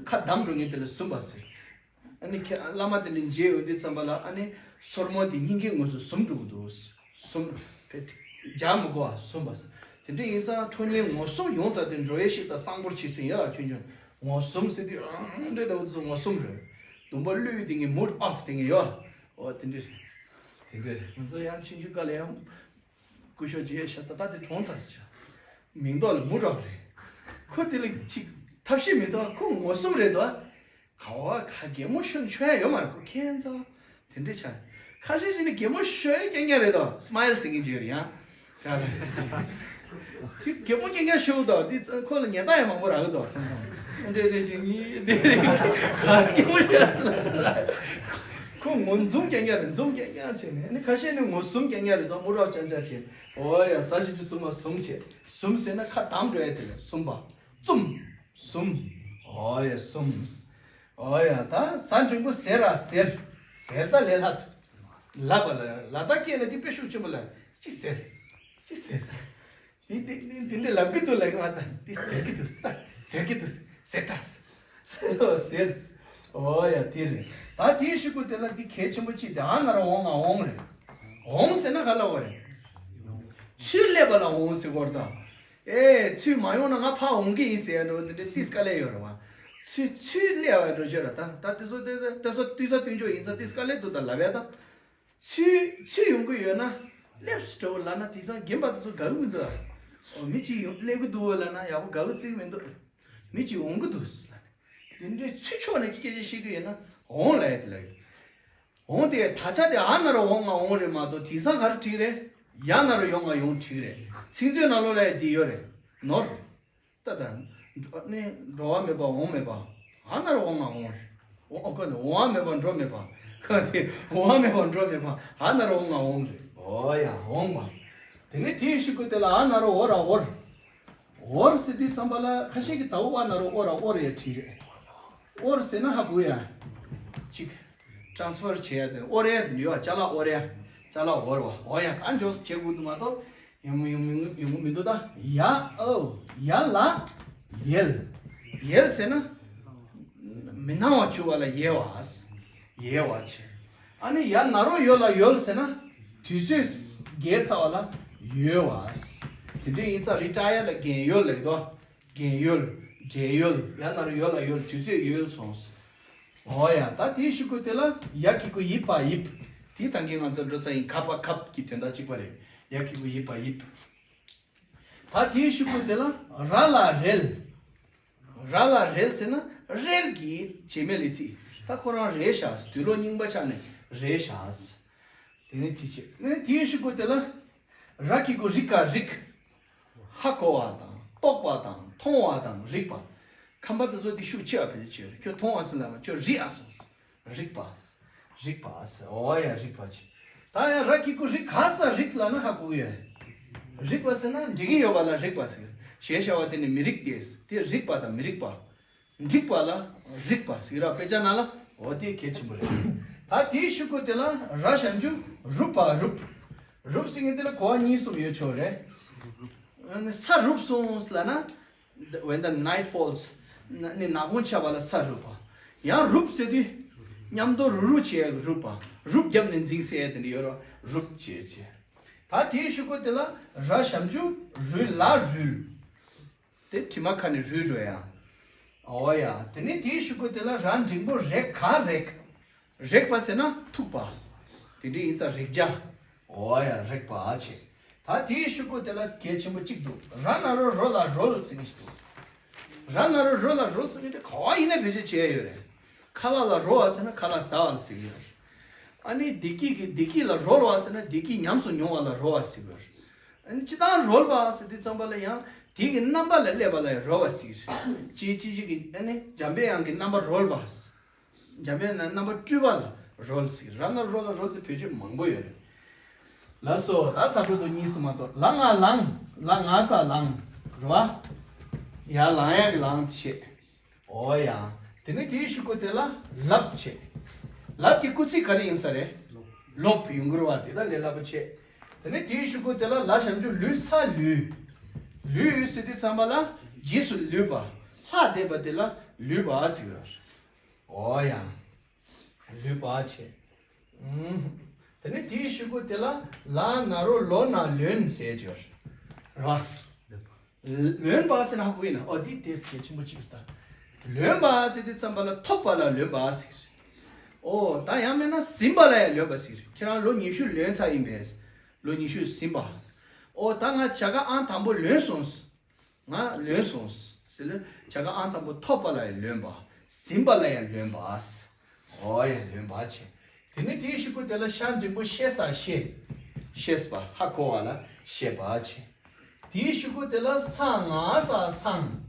ཁ་བསྡམས་འགྲོ་མཁན་དེ་ལ་ཟུམ་པ་ཟེར། ཨ་ནི་ཁྱེད་བླ་མ་དེ་འདྲ་མཇལ་ཡོང་དུས་ཙམ་པ་ལ་ཨ་ནི་སོར་མོ་དེ་སྙིང་གའི་ངོས་སུ་ཟུམ་འགྲོ་གི་འདུག་ཟུམ། བྱ་མི་གོ་བ་ཟུམ་པ་ཟེར། དེ། དེ་འདྲ་ཡིན་ཙང་ཁྲོ་གཉེར་ངོ་གསུམ་ཡོང་ད་དེ་འགྲོ་ཡས་ཤིག་དང་གསང་པོར་བྱས་ཟིན་ཡ་ཆུང་ཆུང་ངོ་གསུམ་ཟེར་དུས་ཨང་འདྲ་འདྲ་བོ་ཚོ་ངོ་གསུམ་རེད། དུམ་པ་བླུད་དེ་ངས་མུད་ཨོཕ་དེ་ངས་ཡོད། འོ་དེ་འདྲ་རེད། དེ་འདྲ་རེད། ང་ཚོ་ཡང་ཆུང་ཆུང་དཀའ་ལས་ཡང་སྐུ་ཞབས་ཀྱིས་ཤ་ཚ་ད་དེ་གྲོངས་ཚར་ཟེར་ཤག་མིང་འདོགས་ལ་མུད་ཨོཕ་རེད། ཁོ་དེ་ལ་ཅིག་ཐབས་ཤེས་མི་འདུག་ཁོ་ངོ་གསུམ་རེད་དོ། ག་བ་ག་གད་མོ་ཤོར་ཤོར་ཡ་ཡོད་མ་རེད། ཁོ་ཁྱད་མཚར་དེ་འདྲ་ཆགས། ཁ་ཤས་ཤིག་ནི་གད་མོ་ཤོར་ཡ་རྐྱང་རྐྱང་རེད་དོ། སི་མའིལ་ཟེར་མཁན་ཅིག་ཡོད་རེད་ཡང་། དེ་གད་མོ་རྐྱང་རྐྱང་ཤོར་དོ། དེ་ཁོ་ལ་ཉེས་རྡུང་ཡང་མང་པོ་རག་གི་འདུག་མཚམས་མཚམས་འདྲ་འདྲ་ཅིག་ནི་དེ་གད་མོ་ཤོར་ཡ། ཁོ་ངོ་འཛུམ་རྐྱང་རྐྱང་རེད། འཛུམ་རྐྱང་རྐྱང་བྱས་ནས་ནི་ཁ་ཤས་ནི་ངོ་གསུམ་རྐྱང་རྐྱང་རེད་དོ། མུད་ཨོཕ་རྐྱང་རྐྱང་བྱས། འོ་ཡ་ཟ་ཞིབ་ཅིག་གསུམ་པ་གསུམ་བྱས། གསུམ་ཟེར་ན་ཁ་བསྡམས་འགྲོ་ཡ་དེ་ལ་གསུམ་པ། གསུམ། གསུམ། འོ་ཡ་གསུམ། འོ་ཡ་ད་ཟ་འབྲིང་པོ་ཟེར་ར་ཟེར། ཟེར་ད་ལས་སླ། ལབ་པ་ལ་ལ་ད་སྐད་ལ་དེ་དཔེ་ཤུགས་ཆེན་པོ་ལ་ཅི་ཟེར། ཅི་ཟེར། དེ་དེ་དེ་འདྲ་ལབ་གི་འདུག་ལབ་གི་མ་ད་དེ་ཟེར་གི་འདུག་ད་ཟེར་གི་འདུག་ཟེར་ད་ཟེར་ཟེར་ཟེར། འོ་ཡ་དེ་རེད། ད་དེའི་ཤུ་གུ་དེ་ལ་དེ་གལ་ཆེན་པོ་ཅིག་དེ་ཨ་ན་རོ་འོང་ང་འོང་རེད། འོང་ཟེར་ན་ག་ལ་འོ་རེད། ཚུར་སླེབས་པ་ལ་འོང་ཟེར་གོ་རེད་ད། ཨེ་ཚུར་མ་ཡོང་ན་ང་ཕར་འོང་གི་ཡིན་ཟེར་ཡ་འདྲ་བོ་འདི་འདྲ་ཏིས་དཀའ་ལས་ཡོད་རེད་བ། ཚུར་ཚུར་སླེབས་པ་འགྲོ་ཆོག་ར་ད། ད་དེ་ཚོ་དེ་དེ་ཚོ་དུས་ཚོད་སྟོན་ཆོག་ཡིན་ཙང་ཏིས་དཀའ་ལས་འདུག་ད་ལབ་ཡ་ད། ཚུར་ཚུར་ཡོང་གི་ཡོད་ན་སླེབས་སུ་འགྲོ་ལབ་ན་དེང་སང་རྒན་པ་དེ་ཚོ་དགའ་གི་མི་འདུག་ཨ། ཨོ་མི་གཅིག་ཡོང་སླེབས་གི་འདུག་ལབ་ན་ཡག་པོ་དགའ་གི་བརྩི་གི་མི་འདུག་མི་གཅིག་འོང་གི་འདུག་ལབ་ནས་དེ་འདྲའི་ཚུར་ཕྱོགས་ནས་སྐད་ཆ་བཤད་གི་ཡོད་ན་འོང་ལབ་ཡ་དེ་ལབ་ཡོད། འོང་དེ་ད་ཆ་དེ་ཨ་ན་རོ་འོང་ང་འོང་རེད་མ་གཏོགས་དེང་སང་ག་རེ་བྲིས་རེད། ཡ་ན་རོ་ཡོང་ང་ཡོང་བྲིས་རེད། ཚིག་མཛོད་ནང་ལོགས་ལ་ཡ་དེ་ཡོད་རེད། ནོར། ད་ད། ནི་འགྲོ་བ་མེད་པ་འོང་མེད་པ། ཨ་ན་རོ་འོང་ང་འོང་རེད། འོ་ཁོ་ནི་འོང་བ་མེད་པ་འགྲོ་མེད་པ། ཁོ་དེ་འོང་བ་མེད་པ་འགྲོ་མེད་པ། ཨ་ན་རོ་འོང་ང་འོང་རེད། འོ་ཡ་འོང་བ། དེ་ནས་དེའི་ཤུ་གུ་དེ་ལ་ཨ་ན་རོ་འོ་ར་འོར། འོར་ཟེར་དུས་ཙམ་པ་ལ་ཁ་ཤས་ཀྱིས་ད་འོ་ཨ་ན་རོ་འོ་ར་འོར་ཡ་བྲིས་རེད། འོར་ཟེར་ན་ཧ་གོ་ཡ། གཅིག་ཊ་རན་སི་ཕར་བྱེད་ཡ་དེ་འོར་ཡ་དེ་ཡོད། ཅ་ལག་འོར་ཡ། ཅ་ལག་འོར་བ། འོ་ཡ་ད་འཇོག་སུ་བྱེད་དགོས་འདུག་མ་གཏོགས་ཡོང་མི་ཡོང་མི་ཡོང་གི་མི་འདུག་ད་ཡ་ཨོ་ཡ་ལ་ཡལ། ཡལ་ཟེར་ན་མི་སྣང་བ་བྱུང་བ་ལ་ཡལ་བ། ཡལ་བ་བྱས། ཨ་ནི་ཡ་ན་རོ་ཡོ་ལ་ཡོལ་ཟེར་ན་དུས་ཚོད་བརྒལ་ཚར་བ་ལ་ཡོལ་བ། དེ་འདྲ་ཡིན་ཙང་རི་ཊ་ཡར་ལ་རྒན་ཡོལ་ལབ་ཀྱི་འདུག་རྒན་ཡོལ། བགྲེས་ཡོལ། ཡ་ན་རོ་ཡོ་ལ་ཡོལ། དུས་ཚོད་ཡོལ་སོང་། འོ་ཡ་ད་དེའི་ཤུ་གུ་དེ་ལ་ཡ་གི་གུ་ཡི་པ་ཡིབ། དེ་ད་གིན་ང་ཚོ་འགྲོ་ཚར་ཡིན། ཁ་པ་ཁབ་ཀྱི་དོན་དག་གཅིག་པ་རེད། ཡ་གི་གུ་ཡི་པ་ཡིབ། ད་དེའི་ཤུ་གུ་དེ་ལ་ར་ལ་རལ། ར་ལ་རལ་ཟེར་ན་རལ་གྱི་བྱེད་མེད་ལས་ཚིག་ད་ཁོ་རང་རལ་ཤག་དུས་ལོ་རྙིང་པ་ཆགས་ནས་རལ་ཤག་དེ་ནས་དེ་བྱེད། དེ་ནས་དེའི་ཤུ་གུ་དེ་ལ་ར་གི་གུ་རི་ཀ་རིག་ཧ་གོ་བ་དང་རྟོགས་པ་དང་མཐོང་བ་དང་རིག་པ། ཁམས་པ་དེ་ཚོ་དེ་ཤུགས་ཆེ་བ་ཕལ་ཆེར་ཁྱོད་མཐོང་བ་ཟེར་ལབ་པ་ཁྱོད་རིག་ཨ་སོང་། རིག་པ། རིག་པ་ཟེར། འོ་ཡ་རིག་པ་ཆེ། ད་ཡང་ར་གི་གུ་རི་ག་ས་རིག་ལབ་ན་ཧ་གོ་གི་ཡོད། རིག་པ་ཟེར་ན་འགྲིག་གི་ཡོད་པ་ལ་རིག་པ་ཟེར། གཞན་བྱ་བ་དེ་ནི་མི་རིག་སྟེ། དེ་རིག་པ་དང་མི་རིག་པ། འགྲིག་པ་ལ་རིག་པ་ཟེར་ར། དཔེ་ཆ་ནང་ལ་འོ་དེ་གལ་ཆེན་པོ་རེད། ད་དེའི་ཤུ་གུ་དེ་ལ་ར་ཞབས་ཀྱུ་རུ་པ་རུབ། རུབ་ཟེར་མཁན་དེ་ལ་གོ་བ་གཉིས་གསུམ་ཡོད་ཆོག་རེད། ས་རུབ་སོང་ལབ་ན། When the night falls. ནི་ནག་ཁུང་ཆགས་པ་ལ་ས་རུབ་པ། ཡང་རུབ་ཟེར་དུས། མཉམ་དུ་རུ་རུ་བྱེད་ཡག་གི་རུབ་པ། རུབ་བརྒྱབ་ནས་འཛིང་ཟེར་ཡ་དེ་འདྲ་ཡོད་ར། རུབ་བྱེད་བྱེད། ད་དེའི་ཤུ་གུ་དེ་ལ་ར་ཞབས་ཀྱུ་རུ་ལ་རུལ། དེ་དྲི་མ་ཁ་ནས་རུལ་འགྲོ་ཡ། འོ་ཡ། དེ་ནས་དེའི་ཤུ་གུ་དེ་ལ་ར་འགྲེང་བུ་རེག་ག་རེག་རེག་པ་ཟེར་ན་ཐུག་པ། དེ་འདྲ་ཡིན་ཙང་རེག་བྱ། འོ་ཡ་རེག་པ་ཨ་ཆེ། ད་དེའི་ཤུ་གུ་དེ་ལ་གལ་ཆེན་པོ་གཅིག་འདུག་ར་ན་རོ་རོ་ལ་རོལ་ཟེར་ནི་ཞིག་འདུག་ར་ན་རོ་རོ་ལ་རོལ་ཟེར་ནི་དེ་ག་བ་ཡིན་ན་བེད་སྤྱོད་བྱས་ཡོད་རེད། ཁ་ལག་ལ་རོལ་བ་ཟེར་ན་ཁ་ལག་ཟ་བ་ལ་ཟེར་གྱི་ཡོད་རེད། ཨ་ནི་བདེ་སྐྱིད་ཀྱི་བདེ་སྐྱིད་ལ་རོལ་བ་ཟེར་ན་བདེ་སྐྱིད་ཉམས་སུ་མྱོང་བ་ལ་རོལ་བ་ཟེར་གྱི་ཡོད་རེད། ཨ་ནི་སྤྱིར་བཏང་རོལ་བ་ཟེར་དུས་ཙམ་པ་ལ་ཡང་དེ་གི་རྣམ་པ་ལ་སླེབས་པ་ལ་ཡང་རོལ་བ་ཟེར་གྱི་རེད། ཅིའི་ཅི་ཅི་གི་ཨ་ནི་འཇམ་པའི་དབྱངས་ཀྱི་རྣམ་པ་རོལ་བ། འཇམ་པའི་རྣམ་པ་སྤྲུལ་པ་ལ་རོལ་ཟེར། ར་ན་རོ་ལ་རོལ་དེ་བེད་སྤྱོད་མང་པོ་ཡོད་རེད། ལགས་སོ། ད་ཚ་ཕྲུག་ཏུ་གཉིས་སུ་མ་གཏོགས་ལ་ང་ལང་། ལ་ང་ས་ལང་། རེད་བ། ཡ་ལང་ཡ་གི་ལང་བྱེད། འོ་ཡ། དེ་ནས་དེའི་ཤུ་གུ་དེ་ལ་ལབ་བྱེད། ལབ་ཀྱི་སྐུལ་ཚིག་ག་རེ་ཡིན་ས་རེད། ལོབ་ཡོང་གི་རེད་བ། དེ་ད་ལས་སླ་པོ་བྱེད། དེ་ནས་དེའི་ཤུ་གུ་དེ་ལ་ལ་ཞབས་ཀྱུ་ལུ་ས་ལུས། ལུས་ཟེར་དུས་ཙམ་པ་ལ་རྗེས་སུ་ལུས་པ། ལྷག་བསྡད་པ་དེ་ལ་ལུས་པ་ཟེར་བ། འོ་ཡ། ལུས་པ་བྱེད། ཨུམ། དེ་ནས་དེའི་ཤུ་གུ་དེ་ལ་ལ་ན་རོ་ལོ་ན་ལོན་ཟེར་གྱི་ཡོད་རེད་བ། ལོན་པ་ཟེར་ན་ཧ་གོ་ཡིན་ན། ཨོ་འདི་དེ་གལ་ཆེན་པོ་གཅིག་རེད་ད། ལོན་པ་ཟེར་དུས་ཙམ་པ་ལ་ཐོབ་པ་ལ་ལོན་པ་ཟེར། ཨོ་ད་ཡང་མིན་ན་ཟིན་པ་ལ་ཡང་ལོན་པ་ཟེར། ཁྱེད་རང་ལོ་ཉི་ཤུ་ལོན་ཚར་ཡིན་པས། ལོ་ཉི་ཤུ་ཟིན་པ། ཨོ་ད་ང་བྱ་དགའ་ཨང་དང་པོ་ལོན་སོང་། ང་ལོན་སོང་ཟེར་ལ། བྱ་དགའ་ཨང་དང་པོ་ཐོབ་པ་ལ་ཡང་ལོན་པ། ཟིན་པ་ལ་ཡང་ལོན་པ། ཨོ་ཡ་ལོན་པ་བྱས། དེ་ནས་དེའི་གཞུག་གུ་དེ་ལ་ཤ་འགྲེང་བུ་ཤེས་ས་ཤེས། ཤེས་པ་ཧ་གོ་བ་ལ་ཤེས་པ་བྱས། དེའི་གཞུག་གུ་དེ་ལ་ས་ང་ས་སང་།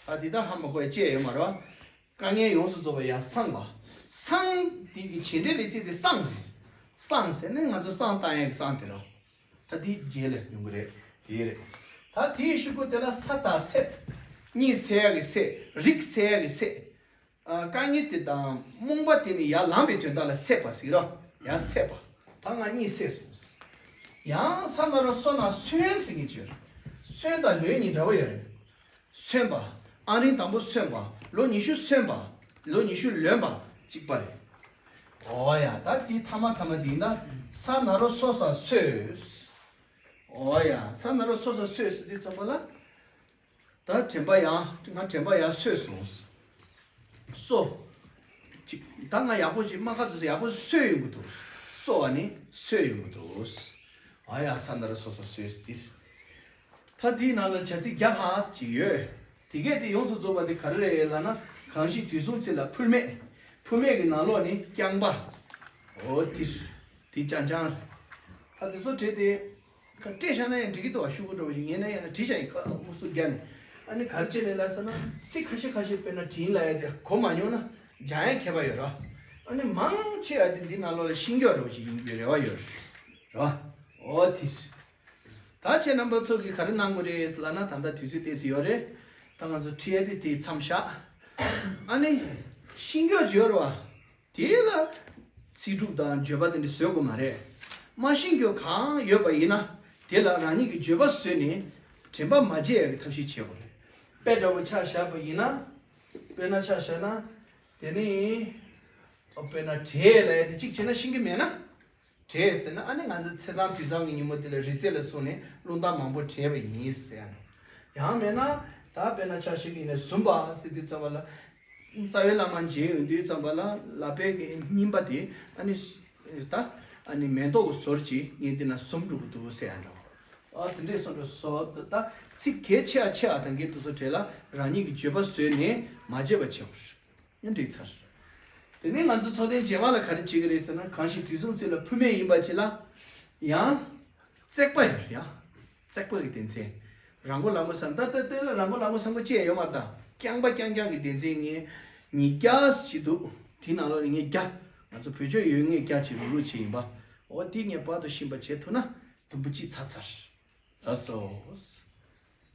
ཨ་དེ་དག་ཧ་མ་གོ་ཡ་ཅི་ཡང་ཡོད་མ་རེད་བ། དཀའ་ངལ་ཡོངས་སུ་རྫོགས་པ་ཡ་སངས་པ། སངས་དེ་གི་བྱེད་འབྲེལ་ལས་ཚིག་དེ་སངས་རེད། སངས་ཟེར་ནས་ང་ཚོ་བསང་བཏང་ཡ་གི་བསང་དེ་རེད། ད་དེའི་རྗེས་ལ་ཡོང་གི་རེད། དེ་རེད། ད་དེའི་གཞུག་གུ་དེ་ལ་ས་དང་སད། གཉིད་སད་ཡ་གི་སད། རིག་སད་ཡ་གི་སད། ཨ་དཀའ་ངལ་དེ་དང་རྨོངས་པ་དེ་ནི་ཡར་ལངས་པའི་དོན་དག་ལ་སད་པ་ཟེར་རོ། ཡང་སད་པ། ད་ང་གཉིད་སད་སོང་། ཡང་ས་ན་རོ་སོ་ན་སོན་ཟེར་མཁན་ཅིག་ཡོད་རེད། སོན་དང་ལོན་གཉིས་འདྲ་བོ་ཡོད་རེད། སོན་པ། ཨང་རིམ་དང་པོ་སོན་པ། ལོ་ཉི་ཤུ་སོན་པ། ལོ་ཉི་ཤུ་ལོན་པ་གཅིག་པ་རེད། ཨོ་ཡ་ད་དེའི་ཐ་མ་ཐ་མ་དེ་ཡིན་ན། ས་ན་རོ་སོ་ས་སོས། ཨོ་ཡ་ས་ན་རོ་སོ་ས་སོས་ཟེར་དུས་ཙམ་པ་ལ། ད་དྲན་པ་ཡང་ང་དྲན་པ་ཡང་སོས་སོང་། སོ། ཅིག་ད་ང་ཡག་པོ་ཞིག་རྨ་ཁ་དུས་སུ་ཡག་པོ་སོས་ཡོང་གི་འདུག་སོ་བ་ནི་སོས་ཡོང་གི་འདུག་ཨ་ཡ་ས་ན་རོ་སོ་ས་སོས་ཟེར། ད་དེའི་ནང་ལ་བྱ་ཚིག་བརྒྱ་ལྷག་ཅིག་ཡོད། དེ་གས་དེ་ཡོངས་སུ་རྫོགས་པ་དེ་ག་རེ་རེད་ལབ་ན། གང་ཞིག་དུས་གསུམ་ཚེ་ལ་འཕུལ་མེད། འཕུལ་མེད་ཀྱི་ནང་ལོགས་ནི་རྐྱང་པ། འོ་དེ་དེ་རྐྱང་རྐྱང་རེད། ད་དེ་ཚོ་བྲིས་ཏེ། ཁ་སྤྲད་བཞག་ན་ཡང་འགྲིག་གི་འདུག་བ། ཤོག་གུ་འདྲ་བོ་ཞིག་ཉན་ན་ཡང་ན་བྲིས་བཞག་ཡིན། ཁ་མུ་སུ་བརྒྱབ་ནས། ཨ་ནི་ག་རེ་བྱས་ནས་ལབ་ཟེར་ན། ཚིག་ཁ་ཤས་ཁ་ཤས་དཔེར་ན་བྲིས་ལབ་ཡ་དེ་གོ་མ་མྱོང་ན་སྦྱང་ཡ་ཁྱད་པར་ཡོད་ར། ཨ་ནི་མང་ཆེ་བ་དེ་འདི་ནང་ལོགས་ལ་ཤེས་རྒྱུ་འདྲ་བོ་ཞིག་ཡོང་རྒྱུའི་རེ་བ་ཡོད་ར། འོ་དེ་རེད། ད་ཁྱེད་རྣམ་པ་ཚོ་གིས་ག་རེ་གནང་དགོས་རེད་ལབ་ན། ད་ལྟ་དུས་ཚོད་ཏོག་ཙམ་ཡོད་རེད། ད་ང་ཚོ་ཁྲིད་ཡ་དེ་དེ་མཚམས་བཞག་ཨ་ནི་ཤེས་རྒྱུ་ཡོད་ར་བ། དེ་ལ་ཚིག་གྲུབ་དང་བརྗོད་པ་དེ་འདྲ་བཟོ་དགོས་མ་རེད། མ་ཤེས་རྒྱུ་གང་ཡོད་པ་ཡིན་ན། དེ་ལ་རང་ཉིད་ཀྱིས་བརྗོད་པ་བཟོས་ནས་དྲན་པ་མ་བརྗེད་ཡ་གི་ཐབས་ཤེས་བྱེད་དགོས་རེད། དཔེ་འདྲ་བོ་ཆ་བཞག་པ་ཡིན་ན། དཔེར་ན་ཆ་བཞག་ན། དེ་ནི། དཔེར་ན་བྲེས་ལབ་ཡ་དེ་གཅིག་བྱས་ན་ཤེས་ཀྱི་མེད་ན། བྲེས་ཟེར་ན་ཨ་ནི་ང་ཚོ་ཚེས་བཟང་དུས་བཟང་གི་ཉིན་མོ་དེ་ལ་རི་རྩེ་ལ་སོང་ནས་རླུང་རྟ་མང་པོ་བྲེས་པ་ཡིན་ཟེར་ཡ། ཡང་མེད་ན་ད་དཔེར་ན་ཆ་བཞག་གི་ཡིན་ན་ཟུམ་པ་ཟེར་དུས་ཙམ་པ་ལ། རྩ་བའི་བླ་མ་མཇལ་ཡོང་དུས་ཙམ་པ་ལ་ལག་པའི་གི་སྙིམ་པ་དེ་ཨ་ནི། ད་ཨ་ནི་མེ་ཏོག་གི་ཟོར་གྱིས་ངས་འདི་ན་ཟུམ་འགྲོ་གི་འདུག་ཟེར་ཡ་འདྲ་བོ། ཨ་དེ་འདྲས་སོང་འགྲོ་སོ། ད་ཚིག་གལ་ཆེ་བ་ཆེ་བ་དང་གི་དུས་ཚོད་གྲས་ལ་རང་ཉིད་ཀྱི་བརྗོད་པ་བཟོས་ནས་མ་བརྗེད་པ་བྱེད་དགོས། ཡང་འགྲིག་ཚར། དེ་ནས་ང་ཚོ་ཚོགས་ཐེངས་རྗེས་མ་ལ་ག་རེ་བྱེད་ཀྱི་རེད་ཟེར་ན། གང་ཞིག་དུས་གསུམ་ཚེ་ལ་འཕུལ་མེད་ཡིན་པ་ཅིག་ལ། ཡང་། བརྩེགས་པ་ཡོད་ཡང་། བརྩེགས་པ་གི་སྡེ་ཚན། རང་མགོ་ལག་མགོ་བསམ། ད་ལྟ་ལྟོས་ལ་རང་མགོ་ལག་མགོ་བསམ་གི་ཅི་ཡང་ཡོད་མ་རེད་ད། རྐྱང་པ་རྐྱང་རྐྱང་གི་སྡེ་ཚན་ངས་ཉིས་བརྒྱ་ཅིག་འདུག་དེའི་ནང་ལོགས་ནས་ངས་བརྒྱ། ང་ཚོ་བོད་ཆོས་ཡོད་ངས་བརྒྱ་ཅིག་རུག་རུག་བྱས་ཡིན་པ། འོ་དེ་ངས་པར་དུ་ཤེས་པ་བྱེད་ཐུབ་ན་དུམ་བུ་གཅིག་ཚར་ཚར། ལགས་སོ།